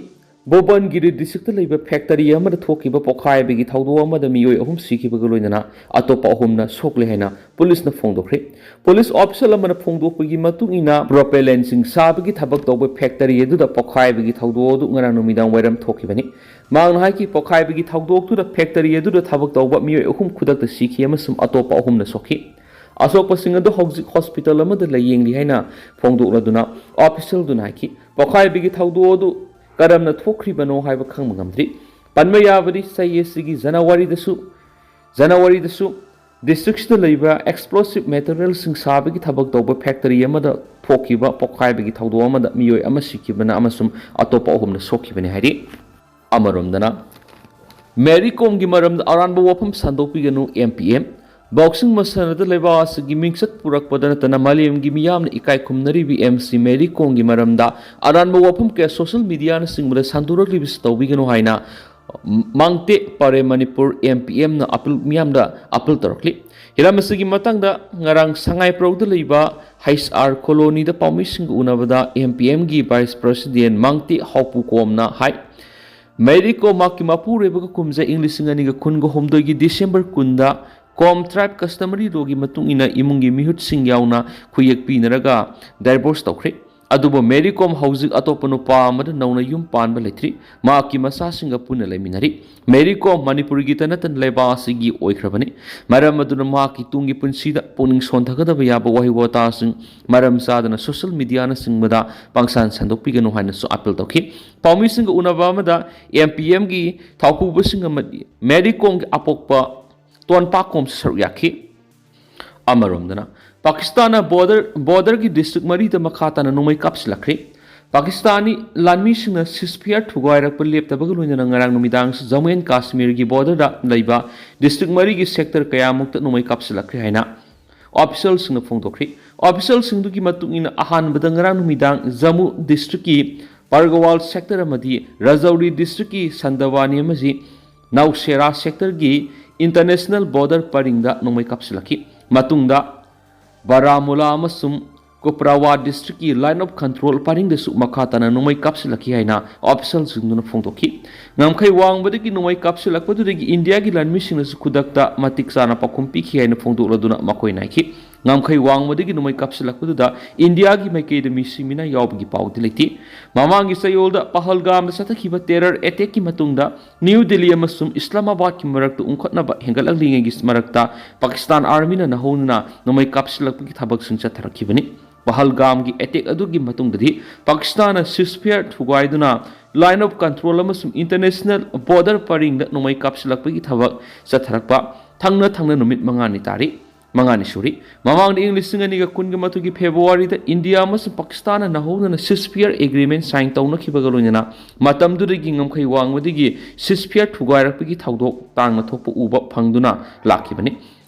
ꯚꯨꯕꯟꯒꯤꯔꯤ districtꯇ ꯂꯩꯕ factory ꯑꯃꯗ ꯊꯣꯛꯈꯤꯕ ꯄꯣꯈꯥꯏꯕꯒꯤ ꯊꯧꯗꯣꯛ ꯑꯃꯗ ꯃꯤꯑꯣꯏ ꯑꯍꯨꯝ ꯁꯤꯈꯤꯕꯒ ꯂꯣꯏꯅꯅ ꯑꯇꯣꯞꯄ ꯑꯍꯨꯝꯅ ꯁꯣꯛꯂꯦ ꯍꯥꯏꯅ ꯄꯨꯂꯤꯁꯅ ꯐꯣꯡꯗꯣꯛꯈ꯭ꯔꯦ꯫ ꯄꯨꯂꯤꯁ official ꯑꯃꯅ ꯐꯣꯡꯗꯣꯛꯄꯒꯤ ꯃꯇꯨꯡ ꯏꯟꯅ propellenꯁꯤꯡ ꯁꯥꯕꯒꯤ ꯊꯕꯛ ꯇꯧꯕ factory ꯑꯗꯨꯗ ꯄꯣꯈꯥꯏꯕꯒꯤ ꯊꯧꯗꯣꯛ ꯑꯗꯨ ꯉꯔꯥꯡ ꯅꯨꯃꯤꯗꯥꯡ ꯋꯥꯏꯔꯝ ꯊꯣꯛꯈꯤꯕꯅꯤ꯫ ꯃꯍꯥꯛꯅ ꯍꯥꯏꯈꯤ, ꯄꯣꯈꯥꯏꯕꯒꯤ ꯊꯧꯗꯣꯛꯇꯨꯗ factory ꯑꯗꯨꯗ ꯊꯕꯛ ꯇꯧꯕ ꯃꯤꯑꯣꯏ ꯑꯍꯨꯝ ꯈꯨꯗꯛꯇ ꯁꯤꯈꯤ ꯑꯃꯁꯨꯡ ꯑꯇꯣꯞꯄ ꯑꯍꯨꯝꯅ ꯁꯣꯛꯈꯤ꯫ ꯑꯁꯣꯛꯄꯁꯤꯡ ꯑꯗꯨ ꯍꯧꯖꯤꯛ ꯍꯣꯁꯄꯤꯇꯥꯜ ꯑꯃꯗ ꯂꯥꯌꯦꯡꯂꯤ ꯍꯥꯏꯅ ꯐꯣꯡꯗꯣꯛꯂꯗꯨꯅ ꯑꯣꯐꯤꯁꯤꯌꯦꯜꯗꯨꯅ ꯍꯥꯏꯈꯤ꯫ ꯄꯣꯈꯥꯏꯕꯒꯤ ꯊꯧꯗꯣꯛ ꯑꯗꯨ ꯀꯔꯝꯅ ꯊꯣꯛꯈ꯭ꯔꯤꯕꯅꯣ ꯍꯥꯏꯕ ꯈꯪꯕ ꯉꯝꯗ꯭ꯔꯤ꯫ ꯄꯟꯕ ꯌꯥꯕꯗꯤ ꯆꯍꯤ ꯑꯁꯤꯒꯤ ꯖꯅꯋꯥꯔꯤꯗꯁꯨ ꯖꯅꯋꯥꯔꯤꯗꯁꯨ ꯗꯤꯁꯇ꯭ꯔꯤꯛꯁꯤꯗ ꯂꯩꯕ ꯑꯦꯛꯁꯄ꯭ꯂꯣꯁꯤꯞ ꯃꯦꯇꯔꯤꯌꯦꯜꯁꯤꯡ ꯁꯥꯕꯒꯤ ꯊꯕꯛ ꯇꯧꯕ ꯐꯦꯛꯇꯔꯤ ꯑꯃꯗ ꯊꯣꯛꯈꯤꯕ ꯄꯣꯈꯥꯏꯕꯒꯤ ꯊꯧꯗꯣꯛ ꯑꯃꯗ ꯃꯤꯑꯣꯏ ꯑꯃ ꯁꯤꯈꯤꯕꯅ ꯑꯃꯁꯨꯡ ꯑꯇꯣꯞꯄ ꯑꯍꯨꯝꯅ ꯁꯣꯛꯈꯤꯕꯅꯤ ꯍꯥꯏꯔꯤ꯫ ꯑꯃꯔꯣꯝꯗꯅ ꯃꯦꯔꯤ ꯀꯣꯝꯒꯤ ꯃꯔꯝꯗ ꯑꯔꯥꯟꯕ ꯋꯥꯐꯝ ꯁꯟꯗꯣꯛꯄꯤꯒꯅꯨ, ꯑꯦꯝ ꯄꯤ ꯑꯦꯝ꯫ ꯕꯣꯛꯁꯤꯡ ꯃꯁꯥꯟꯅꯗ ꯂꯩꯕꯥꯛ ꯑꯁꯤꯒꯤ ꯃꯤꯡꯆꯠ ꯄꯨꯔꯛꯄꯗ ꯅꯠꯇꯅ ꯃꯥꯂꯦꯝꯒꯤ ꯃꯤꯌꯥꯝꯅ ꯏꯀꯥꯏ ꯈꯨꯝꯅꯔꯤꯕꯤ ꯑꯦꯝ ꯁꯤ ꯃꯦꯔꯤ ꯀꯣꯝꯒꯤ ꯃꯔꯝꯗ ꯑꯔꯥꯟꯕ ꯋꯥꯐꯝ ꯀꯌꯥ ꯁꯣꯁꯤꯌꯦꯜ ꯃꯤꯗꯤꯌꯥꯅꯆꯤꯡꯕꯗ ꯁꯟꯗꯣꯔꯛꯂꯤꯕꯁꯤ ꯇꯧꯕꯤꯒꯅꯨ ꯍꯥꯏꯅ ꯃꯥꯡꯇꯦ ꯄꯥꯔꯦ ꯃꯅꯤꯄꯨꯔ ꯑꯦꯝ ꯄꯤ ꯑꯦꯝꯅ ꯑꯄꯤꯜ, ꯃꯤꯌꯥꯝꯗ ꯑꯄꯤꯜ ꯇꯧꯔꯛꯂꯤ꯫ ꯍꯤꯔꯝ ꯑꯁꯤꯒꯤ ꯃꯇꯥꯡꯗ ꯉꯔꯥꯡ ꯁꯉꯥꯏꯄ꯭ꯔꯧꯗ ꯂꯩꯕ ꯍꯩꯆ ꯑꯥꯔ ꯀꯣꯂꯣꯅꯤꯗ ꯄꯥꯎꯃꯤꯁꯤꯡꯒ ꯎꯅꯕꯗ ꯑꯦꯝ ꯄꯤ ꯑꯦꯝꯒꯤ ꯚꯥꯏꯁ ꯄ꯭ꯔꯁꯤꯗꯦꯟ ꯃꯥꯡꯇꯦ ꯍꯥꯎꯄꯨ ꯀꯣꯝꯅ ꯍꯥꯏ, ꯃꯦꯔꯤ ꯀꯣꯝ ꯃꯍꯥꯛꯀꯤ ꯃꯄꯨꯔꯣꯏꯕꯒ ꯀꯨꯝꯖꯥ ꯏꯪ ꯂꯤꯁꯤꯡ ꯑꯅꯤꯒ ꯀꯨꯟꯒ ꯍꯨꯝꯗꯣꯏꯒꯤ ꯗꯤꯁꯦꯝꯕꯔ ꯀꯨꯟꯗ ꯀꯣꯝ ꯇ꯭ꯔꯥꯏꯕ ꯀꯁꯇꯃꯔꯤ ꯂꯣꯒꯤ ꯃꯇꯨꯡ ꯏꯟꯅ ꯏꯃꯨꯡꯒꯤ ꯃꯤꯍꯨꯠꯁꯤꯡ ꯌꯥꯎꯅ ꯈꯨꯌꯦꯛ ꯄꯤꯅꯔꯒ ꯗꯥꯏꯚꯣꯔꯁ ꯇꯧꯈ꯭ꯔꯦ꯫ ꯑꯗꯨꯕꯨ ꯃꯦꯔꯤ ꯀꯣꯝ ꯍꯧꯖꯤꯛ ꯑꯇꯣꯞꯄ ꯅꯨꯄꯥ ꯑꯃꯗ ꯅꯧꯅ ꯌꯨꯝ ꯄꯥꯟꯕ ꯂꯩꯇ꯭ꯔꯤ꯫ ꯃꯍꯥꯛꯀꯤ ꯃꯆꯥꯁꯤꯡꯒ ꯄꯨꯟꯅ ꯂꯩꯃꯤꯟꯅꯔꯤ꯫ ꯃꯦꯔꯤ ꯀꯣꯝ ꯃꯅꯤꯄꯨꯔꯒꯤꯇ ꯅꯠꯇꯅ ꯂꯩꯕꯥꯛ ꯑꯁꯤꯒꯤ ꯑꯣꯏꯈ꯭ꯔꯕꯅꯤ꯫ ꯃꯔꯝ ꯑꯗꯨꯅ ꯃꯍꯥꯛꯀꯤ ꯇꯨꯡꯒꯤ ꯄꯨꯟꯁꯤꯗ ꯄꯨꯛꯅꯤꯡ ꯁꯣꯟꯊꯒꯗꯕ ꯌꯥꯕ ꯋꯥꯍꯩ ꯋꯥꯇꯥꯁꯤꯡ ꯃꯔꯝ ꯆꯥꯗꯅ ꯁꯣꯁꯤꯌꯦꯜ ꯃꯤꯗꯤꯌꯥꯅꯆꯤꯡꯕꯗ ꯄꯪꯁꯥꯟ ꯁꯟꯗꯣꯛꯄꯤꯒꯅꯨ ꯍꯥꯏꯅꯁꯨ ꯑꯄꯤꯜ ꯇꯧꯈꯤ꯫ ꯄꯥꯎꯃꯤꯁꯤꯡꯒ ꯎꯅꯕ ꯑꯃꯗ ꯑꯦꯝ ꯄꯤ ꯑꯦꯝꯒꯤ ꯊꯧꯄꯨꯕꯁꯤꯡ ꯑꯃꯗꯤ ꯃꯦꯔꯤ ꯀꯣꯝꯒꯤ ꯑꯄꯣꯛꯄ ꯇꯣꯟꯄꯥꯛꯈꯣꯝꯁꯨ ꯁꯔꯨꯛ ꯌꯥꯈꯤ꯫ ꯑꯃꯔꯣꯝꯗꯅ ꯄꯥꯀꯤꯁꯇꯥꯟꯅ ꯕꯣꯔꯗꯔ, ꯕꯣꯔꯗꯔꯒꯤ ꯗꯤꯁꯇ꯭ꯔꯤꯛ ꯃꯔꯤꯗ ꯃꯈꯥ ꯇꯥꯅ ꯅꯣꯡꯃꯩ ꯀꯥꯞꯁꯤꯜꯂꯛꯈ꯭ꯔꯦ꯫ ꯄꯥꯀꯤꯁꯇꯥꯅꯤ ꯂꯥꯟꯃꯤꯁꯤꯡꯅ ꯁꯤꯁꯐꯤꯌꯥꯔ ꯊꯨꯒꯥꯏꯔꯛꯄ ꯂꯦꯞꯇꯕꯒ ꯂꯣꯏꯅꯅ ꯉꯔꯥꯡ ꯅꯨꯃꯤꯗꯥꯡꯁꯨ ꯖꯝꯃꯨ ꯑꯦꯟ ꯀꯥꯁꯃꯤꯔꯒꯤ ꯕꯣꯔꯗꯔꯗ ꯂꯩꯕ ꯗꯤꯁꯇ꯭ꯔꯤꯛ ꯃꯔꯤꯒꯤ ꯁꯦꯛꯇꯔ ꯀꯌꯥꯃꯨꯛꯇ ꯅꯣꯡꯃꯩ ꯀꯥꯞꯁꯤꯜꯂꯛꯈ꯭ꯔꯦ ꯍꯥꯏꯅ ꯑꯣꯐꯤꯁꯤꯌꯦꯜꯁꯤꯡꯅ ꯐꯣꯡꯗꯣꯛꯈ꯭ꯔꯤ꯫ ꯑꯣꯐꯤꯁꯤꯌꯦꯜꯁꯤꯡꯗꯨꯒꯤ ꯃꯇꯨꯡ ꯏꯟꯅ ꯑꯍꯥꯟꯕꯗ ꯉꯔꯥꯡ ꯅꯨꯃꯤꯗꯥꯡ ꯖꯝꯃꯨ ꯗꯤꯁꯇ꯭ꯔꯤꯛꯀꯤ ꯄꯥꯔꯒꯋꯥꯜ ꯁꯦꯛꯇꯔ ꯑꯃꯗꯤ ꯔꯖꯧꯔꯤ ꯗꯤꯁꯇ꯭ꯔꯤꯛꯀꯤ ꯁꯟꯗꯋꯥꯅꯤ ꯑꯃꯗꯤ ꯅꯧꯁꯦꯔꯥ ꯁꯦꯛꯇꯔꯒꯤ ꯏꯟꯇꯔꯅꯦꯁꯅꯦꯜ ꯕꯣꯔꯗꯔ ꯄꯔꯤꯡꯗ ꯅꯣꯡꯃꯩ ꯀꯥꯞꯁꯤꯜꯂꯛꯈꯤ꯫ ꯃꯇꯨꯡꯗ ꯕꯥꯔꯥꯃꯨꯂꯥ ꯑꯃꯁꯨꯡ ꯀꯨꯄ꯭ꯔꯥꯋꯥ ꯗꯤꯁꯇ꯭ꯔꯤꯛꯀꯤ ꯂꯥꯏꯟ ꯑꯣꯐ ꯀꯟꯇ꯭ꯔꯣꯜ ꯄꯔꯤꯡꯗꯁꯨ ꯃꯈꯥ ꯇꯥꯅ ꯅꯣꯡꯃꯩ ꯀꯥꯞꯁꯤꯜꯂꯛꯈꯤ ꯍꯥꯏꯅ ꯑꯣꯐꯤꯁꯤꯌꯦꯜꯁꯤꯡꯗꯨꯅ ꯐꯣꯡꯗꯣꯛꯈꯤ꯫ ꯉꯝꯈꯩ ꯋꯥꯡꯕꯗꯒꯤ ꯅꯣꯡꯃꯩ ꯀꯥꯞꯁꯤꯜꯂꯛꯄꯗꯨꯗꯒꯤ ꯏꯟꯗꯤꯌꯥꯒꯤ ꯂꯥꯟꯃꯤꯁꯤꯡꯅꯁꯨ ꯈꯨꯗꯛꯇ ꯃꯇꯤꯛ ꯆꯥꯅ ꯄꯥꯎꯈꯨꯝ ꯄꯤꯈꯤ ꯍꯥꯏꯅ ꯐꯣꯡꯗꯣꯛꯂꯗꯨꯅ ꯃꯈꯣꯏꯅ ꯍꯥꯏꯈꯤ꯫ ꯉꯝꯈꯩ ꯋꯥꯡꯃꯗꯒꯤ ꯅꯣꯡꯃꯩ ꯀꯥꯞꯁꯤꯜꯂꯛꯄꯗꯨꯗ ꯏꯟꯗꯤꯌꯥꯒꯤ ꯃꯥꯏꯀꯩꯗ ꯃꯤꯁꯤ ꯃꯤꯅꯥ ꯌꯥꯎꯕꯒꯤ ꯄꯥꯎꯗꯤ ꯂꯩꯇꯦ꯫ ꯃꯃꯥꯡꯒꯤ ꯆꯌꯣꯜꯗ ꯄꯍꯜꯒꯥꯝꯗ ꯆꯠꯊꯈꯤꯕ terror attackꯀꯤ ꯃꯇꯨꯡꯗ ꯅ꯭ꯌꯨ ꯗꯤꯜꯂꯤ ꯑꯃꯁꯨꯡ ꯏꯁꯂꯥꯃꯥꯕꯥꯗꯀꯤ ꯃꯔꯛꯇ ꯎꯪꯈꯠꯅꯕ ꯍꯦꯟꯒꯠꯂꯛꯂꯤꯉꯩꯒꯤ ꯃꯔꯛꯇ ꯄꯥꯀꯤꯁꯇꯥꯟ armyꯅ ꯅꯧꯍꯧꯅꯅ ꯅꯣꯡꯃꯩ ꯀꯥꯞꯁꯤꯜꯂꯛꯄꯒꯤ ꯊꯕꯛꯁꯤꯡ ꯆꯠꯊꯔꯛꯈꯤꯕꯅꯤ꯫ ꯄꯍꯜꯒꯥꯝꯒꯤ attack ꯑꯗꯨꯒꯤ ꯃꯇꯨꯡꯗꯗꯤ ꯄꯥꯀꯤꯁꯇꯥꯟꯅ ceasefire ꯊꯨꯒꯥꯏꯗꯨꯅ line of control ꯑꯃꯁꯨꯡ international border ꯄꯔꯤꯡꯗ ꯅꯣꯡꯃꯩ ꯀꯥꯞꯁꯤꯜꯂꯛꯄꯒꯤ ꯊꯕꯛ ꯆꯠꯊꯔꯛꯄ ꯊꯪꯅ ꯊꯪꯅ ꯅꯨꯃꯤꯠ ꯃꯉꯥꯅꯤ ꯇꯥꯔꯤ꯫ ꯃꯉꯥꯅꯤ ꯁꯨꯔꯤ꯫ ꯃꯃꯥꯡꯗ ꯏꯪ ꯂꯤꯁꯤꯡ ꯑꯅꯤꯒ ꯀꯨꯟꯒ ꯃꯥꯊꯣꯏꯒꯤ Februaryꯗ ꯏꯟꯗꯤꯌꯥ ꯑꯃꯁꯨꯡ ꯄꯥꯀꯤꯁꯇꯥꯟꯅ ꯅꯧꯍꯧꯅꯅ ceasefire agreement sign ꯇꯧꯅꯈꯤꯕꯒ ꯂꯣꯏꯅꯅ ꯃꯇꯝꯗꯨꯗꯒꯤ ꯉꯝꯈꯩ ꯋꯥꯡꯃꯗꯒꯤ ceasefire ꯊꯨꯒꯥꯏꯔꯛꯄꯒꯤ ꯊꯧꯗꯣꯛ ꯇꯥꯡꯅ ꯊꯣꯛꯄ ꯎꯕ ꯐꯪꯗꯨꯅ ꯂꯥꯛꯈꯤꯕꯅꯤ꯫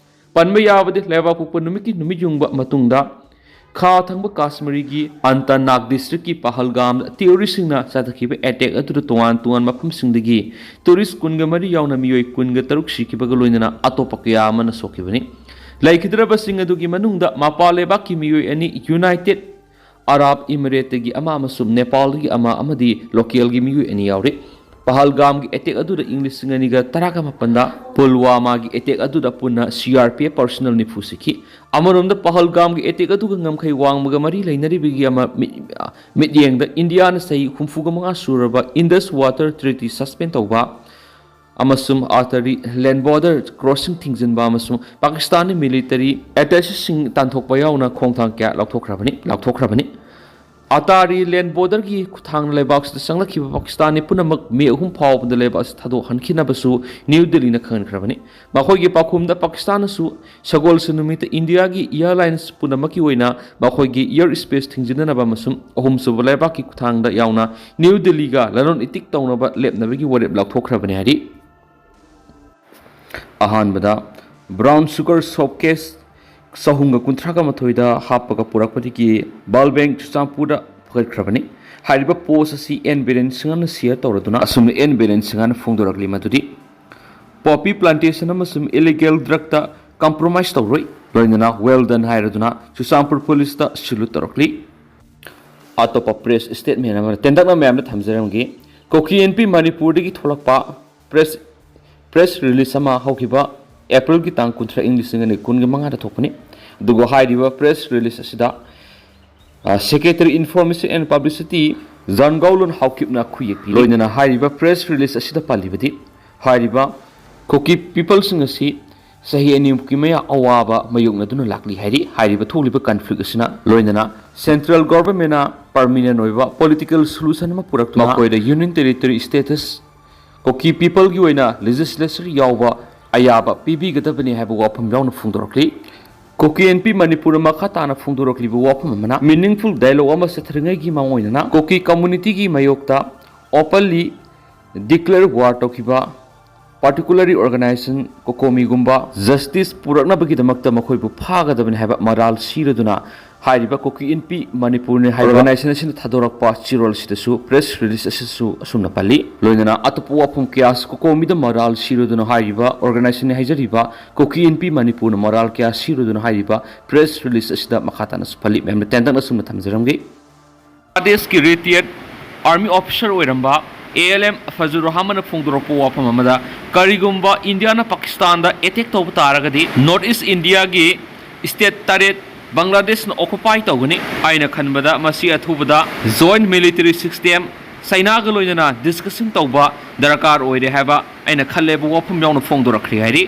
ꯄꯟꯕ ꯌꯥꯕꯗꯤ ꯂꯩꯕꯥꯛꯄꯣꯛꯄ ꯅꯨꯃꯤꯠꯀꯤ ꯅꯨꯃꯤꯠ ꯌꯨꯡꯕ ꯃꯇꯨꯡꯗ ꯈꯥ ꯊꯪꯕ ꯀꯥꯁꯃꯤꯔꯒꯤ ꯑꯟꯇꯅꯥꯒ districtꯀꯤ ꯄꯍꯜꯒꯥꯝꯗ terroristꯁꯤꯡꯅ ꯆꯠꯊꯈꯤꯕ attack ꯑꯗꯨꯗ ꯇꯣꯉꯥꯟ ꯇꯣꯉꯥꯟꯕ ꯃꯐꯝꯁꯤꯡꯗꯒꯤ tourist ꯀꯨꯟꯒ ꯃꯔꯤ ꯌꯥꯎꯅ ꯃꯤꯑꯣꯏ ꯀꯨꯟꯒ ꯇꯔꯨꯛ ꯁꯤꯈꯤꯕꯒ ꯂꯣꯏꯅꯅ ꯑꯇꯣꯞꯄ ꯀꯌꯥ ꯑꯃꯅ ꯁꯣꯛꯈꯤꯕꯅꯤ꯫ ꯂꯩꯈꯤꯗ꯭ꯔꯕꯁꯤꯡ ꯑꯗꯨꯒꯤ ꯃꯅꯨꯡꯗ ꯃꯄꯥꯟ ꯂꯩꯕꯥꯛꯀꯤ ꯃꯤꯑꯣꯏ ꯑꯅꯤ, United Arab Emirateꯇꯒꯤ ꯑꯃ ꯑꯃꯁꯨꯡ ꯅꯦꯄꯥꯜꯗꯒꯤ ꯑꯃ ꯑꯃꯗꯤ localꯒꯤ ꯃꯤꯑꯣꯏ ꯑꯅꯤ ꯌꯥꯎꯔꯤ꯫ ꯄꯍꯜꯒꯥꯝꯒꯤ attack ꯑꯗꯨꯗ ꯏꯪ ꯂꯤꯁꯤꯡ ꯑꯅꯤꯒ ꯇꯔꯥꯒ ꯃꯥꯄꯟꯗ ꯄꯨꯜꯋꯥꯃꯥꯒꯤ attack ꯑꯗꯨꯗ ꯄꯨꯟꯅ CRPF personnel ꯅꯤꯐꯨ ꯁꯤꯈꯤ꯫ ꯑꯃꯔꯣꯝꯗ ꯄꯍꯜꯒꯥꯝꯒꯤ attack ꯑꯗꯨꯒ ꯉꯝꯈꯩ ꯋꯥꯡꯃꯒ ꯃꯔꯤ ꯂꯩꯅꯔꯤꯕꯒꯤ ꯑꯃ ꯃꯤ-, ꯃꯤꯠꯌꯦꯡꯗ ꯏꯟꯗꯤꯌꯥꯅ ꯆꯍꯤ ꯍꯨꯝꯐꯨꯒ ꯃꯉꯥ ꯁꯨꯔꯕ Indus Water Treaty suspend ꯇꯧꯕ ꯑꯃꯁꯨꯡ ꯑꯥꯔꯇꯔꯤ land border crossing ꯊꯤꯡꯖꯤꯟꯕ ꯑꯃꯁꯨꯡ ꯄꯥꯀꯤꯁꯇꯥꯟꯒꯤ military attachesꯤꯡ ꯇꯥꯟꯊꯣꯛꯄ ꯌꯥꯎꯅ ꯈꯣꯡꯊꯥꯡ ꯀꯌꯥ ꯂꯧꯊꯣꯛꯈ꯭ꯔꯕꯅꯤ, ꯂꯥꯎꯊꯣꯛꯈ꯭ꯔꯕꯅꯤ꯫ ꯑꯇꯥꯔꯤ land borderꯒꯤ ꯈꯨꯠꯊꯥꯡꯅ ꯂꯩꯕꯥꯛꯁꯤꯗ ꯆꯪꯂꯛꯈꯤꯕ ꯄꯥꯀꯤꯁꯇꯥꯟꯒꯤ ꯄꯨꯝꯅꯃꯛ ꯃꯦ ꯑꯍꯨꯝ ꯐꯥꯎꯕꯗ ꯂꯩꯕꯥꯛ ꯑꯁꯤ ꯊꯥꯗꯣꯛꯍꯟꯈꯤꯅꯕꯁꯨ ꯅ꯭ꯌꯨ ꯗꯤꯜꯂꯤꯅ ꯈꯪꯍꯟꯈ꯭ꯔꯕꯅꯤ꯫ ꯃꯈꯣꯏꯒꯤ ꯄꯥꯎꯈꯨꯝꯗ ꯄꯥꯀꯤꯁꯇꯥꯟꯅꯁꯨ ꯁꯒꯣꯜꯁꯦꯟ ꯅꯨꯃꯤꯠꯇ ꯏꯟꯗꯤꯌꯥꯒꯤ airlines ꯄꯨꯝꯅꯃꯛꯀꯤ ꯑꯣꯏꯅ ꯃꯈꯣꯏꯒꯤ air space ꯊꯤꯡꯖꯤꯟꯅꯅꯕ ꯑꯃꯁꯨꯡ ꯑꯍꯨꯝꯁꯨꯕ ꯂꯩꯕꯥꯛꯀꯤ ꯈꯨꯠꯊꯥꯡꯗ ꯌꯥꯎꯅ ꯅ꯭ꯌꯨ ꯗꯤꯜꯂꯤꯒ ꯂꯂꯣꯟ ꯏꯇꯤꯛ ꯇꯧꯅꯕ ꯂꯦꯞꯅꯕꯒꯤ ꯋꯥꯔꯦꯞ ꯂꯧꯊꯣꯛꯈ꯭ꯔꯕꯅꯤ ꯍꯥꯏꯔꯤ꯫ ꯑꯍꯥꯟꯕꯗ brown sugar soap case ꯆꯍꯨꯝꯒ ꯀꯨꯟꯊ꯭ꯔꯥꯒ ꯃꯥꯊꯣꯏꯗ ꯍꯥꯞꯄꯒ ꯄꯨꯔꯛꯄꯗꯒꯤ World Bank ꯆꯨꯔꯆꯥꯟꯄꯨꯔꯗ ꯐꯒꯠꯈ꯭ꯔꯕꯅꯤ꯫ ꯍꯥꯏꯔꯤꯕ post ꯑꯁꯤ ꯑꯦꯟ ꯕꯤꯔꯦꯟ ꯁꯤꯡꯍꯅ share ꯇꯧꯔꯗꯨꯅ ꯑꯁꯨꯝꯅ ꯑꯦꯟ ꯕꯤꯔꯦꯟ ꯁꯤꯡꯍꯅ ꯐꯣꯡꯗꯣꯔꯛꯂꯤ ꯃꯗꯨꯗꯤ poppy plantation ꯑꯃꯁꯨꯡ illegal drugꯇ compromise ꯇꯧꯔꯣꯏ, ꯂꯣꯏꯅꯅ well done ꯍꯥꯏꯔꯗꯨꯅ ꯆꯨꯔꯆꯥꯟꯄꯨꯔ policeꯇ salute ꯇꯧꯔꯛꯂꯤ꯫ ꯑꯇꯣꯞꯄ press statement ꯑꯃ ꯇꯦꯟꯇꯛꯅ ꯃꯌꯥꯝꯗ ꯊꯝꯖꯔꯝꯒꯦ꯫ ꯀꯨꯀꯤ ꯑꯦꯟ ꯄꯤ ꯃꯅꯤꯄꯨꯔꯗꯒꯤ ꯊꯣꯛꯂꯛꯄ press, press release ꯑꯃ ꯍꯧꯈꯤꯕ ꯑꯦꯄ꯭ꯔꯤꯜꯒꯤ ꯇꯥꯡ ꯀꯨꯟꯊ꯭ꯔꯥ, ꯏꯪ ꯂꯤꯁꯤꯡ ꯑꯅꯤ ꯀꯨꯟꯒꯤ ꯃꯉꯥꯗ ꯊꯣꯛꯄꯅꯤ꯫ ꯑꯗꯨꯒ ꯍꯥꯏꯔꯤꯕ press release ꯑꯁꯤꯗ, ꯑ, Secretary Information and Publicity ꯖꯥꯟꯒꯥꯎꯂꯨꯟ ꯍꯥꯎꯀꯤꯞꯅ ꯈꯨꯌꯦꯛ ꯄꯤ꯫ ꯂꯣꯏꯅꯅ ꯍꯥꯏꯔꯤꯕ press release ꯑꯁꯤꯗ ꯄꯜꯂꯤꯕꯗꯤ, ꯍꯥꯏꯔꯤꯕ ꯀꯨꯀꯤ peopleꯁꯤꯡ ꯑꯁꯤ ꯆꯍꯤ ꯑꯅꯤꯃꯨꯛꯀꯤ ꯃꯌꯥ ꯑꯋꯥꯕ ꯃꯥꯌꯣꯛꯅꯗꯨꯅ ꯂꯥꯛꯂꯤ ꯍꯥꯏꯔꯤ꯫ ꯍꯥꯏꯔꯤꯕ ꯊꯣꯛꯂꯤꯕ conflict ꯑꯁꯤꯅ ꯂꯣꯏꯅꯅ central governmentꯅ permanent ꯑꯣꯏꯕ political solution ꯑꯃ ꯄꯨꯔꯛꯇꯨꯅ ꯃꯈꯣꯏꯗ union territory status, ꯀꯨꯀꯤ peopleꯒꯤ ꯑꯣꯏꯅ legislature ꯌꯥꯎꯕ ꯑꯌꯥꯕ ꯄꯤꯕꯤꯒꯗꯕꯅꯤ ꯍꯥꯏꯕ ꯋꯥꯐꯝ ꯌꯥꯎꯅ ꯐꯣꯡꯗꯣꯔꯛꯂꯤ꯫ ꯀꯨꯀꯤ ꯑꯦꯟ ꯄꯤ ꯃꯅꯤꯄꯨꯔꯅ ꯃꯈꯥ ꯇꯥꯅ ꯐꯣꯡꯗꯣꯔꯛꯂꯤꯕ ꯋꯥꯐꯝ ꯑꯃꯅ, meaningful dialogue ꯑꯃ ꯆꯠꯊꯔꯤꯉꯩꯒꯤ ꯃꯥꯡꯑꯣꯏꯅꯅ ꯀꯨꯀꯤ communityꯒꯤ ꯃꯥꯌꯣꯛꯇ openly declare war ꯇꯧꯈꯤꯕ particularly organization ꯀꯣꯀꯣꯃꯤꯒꯨꯝꯕ justice ꯄꯨꯔꯛꯅꯕꯒꯤꯗꯃꯛꯇ ꯃꯈꯣꯏꯕꯨ ꯐꯥꯒꯗꯕꯅꯤ ꯍꯥꯏꯕ ꯃꯔꯥꯜ ꯁꯤꯔꯗꯨꯅ ꯍꯥꯏꯔꯤꯕ ꯀꯨꯀꯤ ꯏꯟꯄꯤ ꯃꯅꯤꯄꯨꯔꯅꯤ ꯍꯥꯏꯕ organization ꯑꯁꯤꯅ ꯊꯥꯗꯣꯔꯛꯄ ꯆꯦꯔꯣꯜ ꯑꯁꯤꯗꯁꯨ press release ꯑꯁꯤꯁꯨ ꯑꯁꯨꯝꯅ ꯄꯜꯂꯤ꯫ ꯂꯣꯏꯅꯅ ꯑꯇꯣꯞꯄ ꯋꯥꯐꯝ ꯀꯌꯥꯁꯨ ꯀꯣꯀꯣꯃꯤꯗ ꯃꯔꯥꯜ ꯁꯤꯔꯗꯨꯅ ꯍꯥꯏꯔꯤꯕ organizationꯅꯤ ꯍꯥꯏꯖꯔꯤꯕ ꯀꯨꯀꯤ ꯏꯟꯄꯤ ꯃꯅꯤꯄꯨꯔꯅ ꯃꯔꯥꯜ ꯀꯌꯥ ꯁꯤꯔꯗꯨꯅ ꯍꯥꯏꯔꯤꯕ press release ꯑꯁꯤꯗ ꯃꯈꯥ ꯇꯥꯅꯁꯨ ꯄꯜꯂꯤ꯫ ꯃꯌꯥꯝꯅ ꯇꯦꯟꯇꯛꯅ ꯑꯁꯨꯝꯅ ꯊꯝꯖꯔꯝꯒꯦ꯫ ꯕꯪꯒ꯭ꯂꯥꯗꯦꯁꯀꯤ retired army officer ꯑꯣꯏꯔꯝꯕ A L M ꯐꯖꯨꯔ ꯔꯍꯃꯟꯅ ꯐꯣꯡꯗꯣꯔꯛꯄ ꯋꯥꯐꯝ ꯑꯃꯗ, ꯀꯔꯤꯒꯨꯝꯕ ꯏꯟꯗꯤꯌꯥꯅ ꯄꯥꯀꯤꯁꯇꯥꯟꯗ attack ꯇꯧꯕ ꯇꯥꯔꯒꯗꯤ North East Indiaꯒꯤ state ꯇꯔꯦꯠ ꯕꯪꯒ꯭ꯂꯥꯗꯦꯁꯅ occupy ꯇꯧꯒꯅꯤ꯫ ꯑꯩꯅ ꯈꯟꯕꯗ ꯃꯁꯤ ꯑꯊꯨꯕꯗ joint military system ꯆꯩꯅꯥꯒ ꯂꯣꯏꯅꯅ discussion ꯇꯧꯕ ꯗꯔꯀꯥꯔ ꯑꯣꯏꯔꯦ ꯍꯥꯏꯕ ꯑꯩꯅ ꯈꯜꯂꯦꯕ ꯋꯥꯐꯝ ꯌꯥꯎꯅ ꯐꯣꯡꯗꯣꯔꯛꯈ꯭ꯔꯦ ꯍꯥꯏꯔꯤ꯫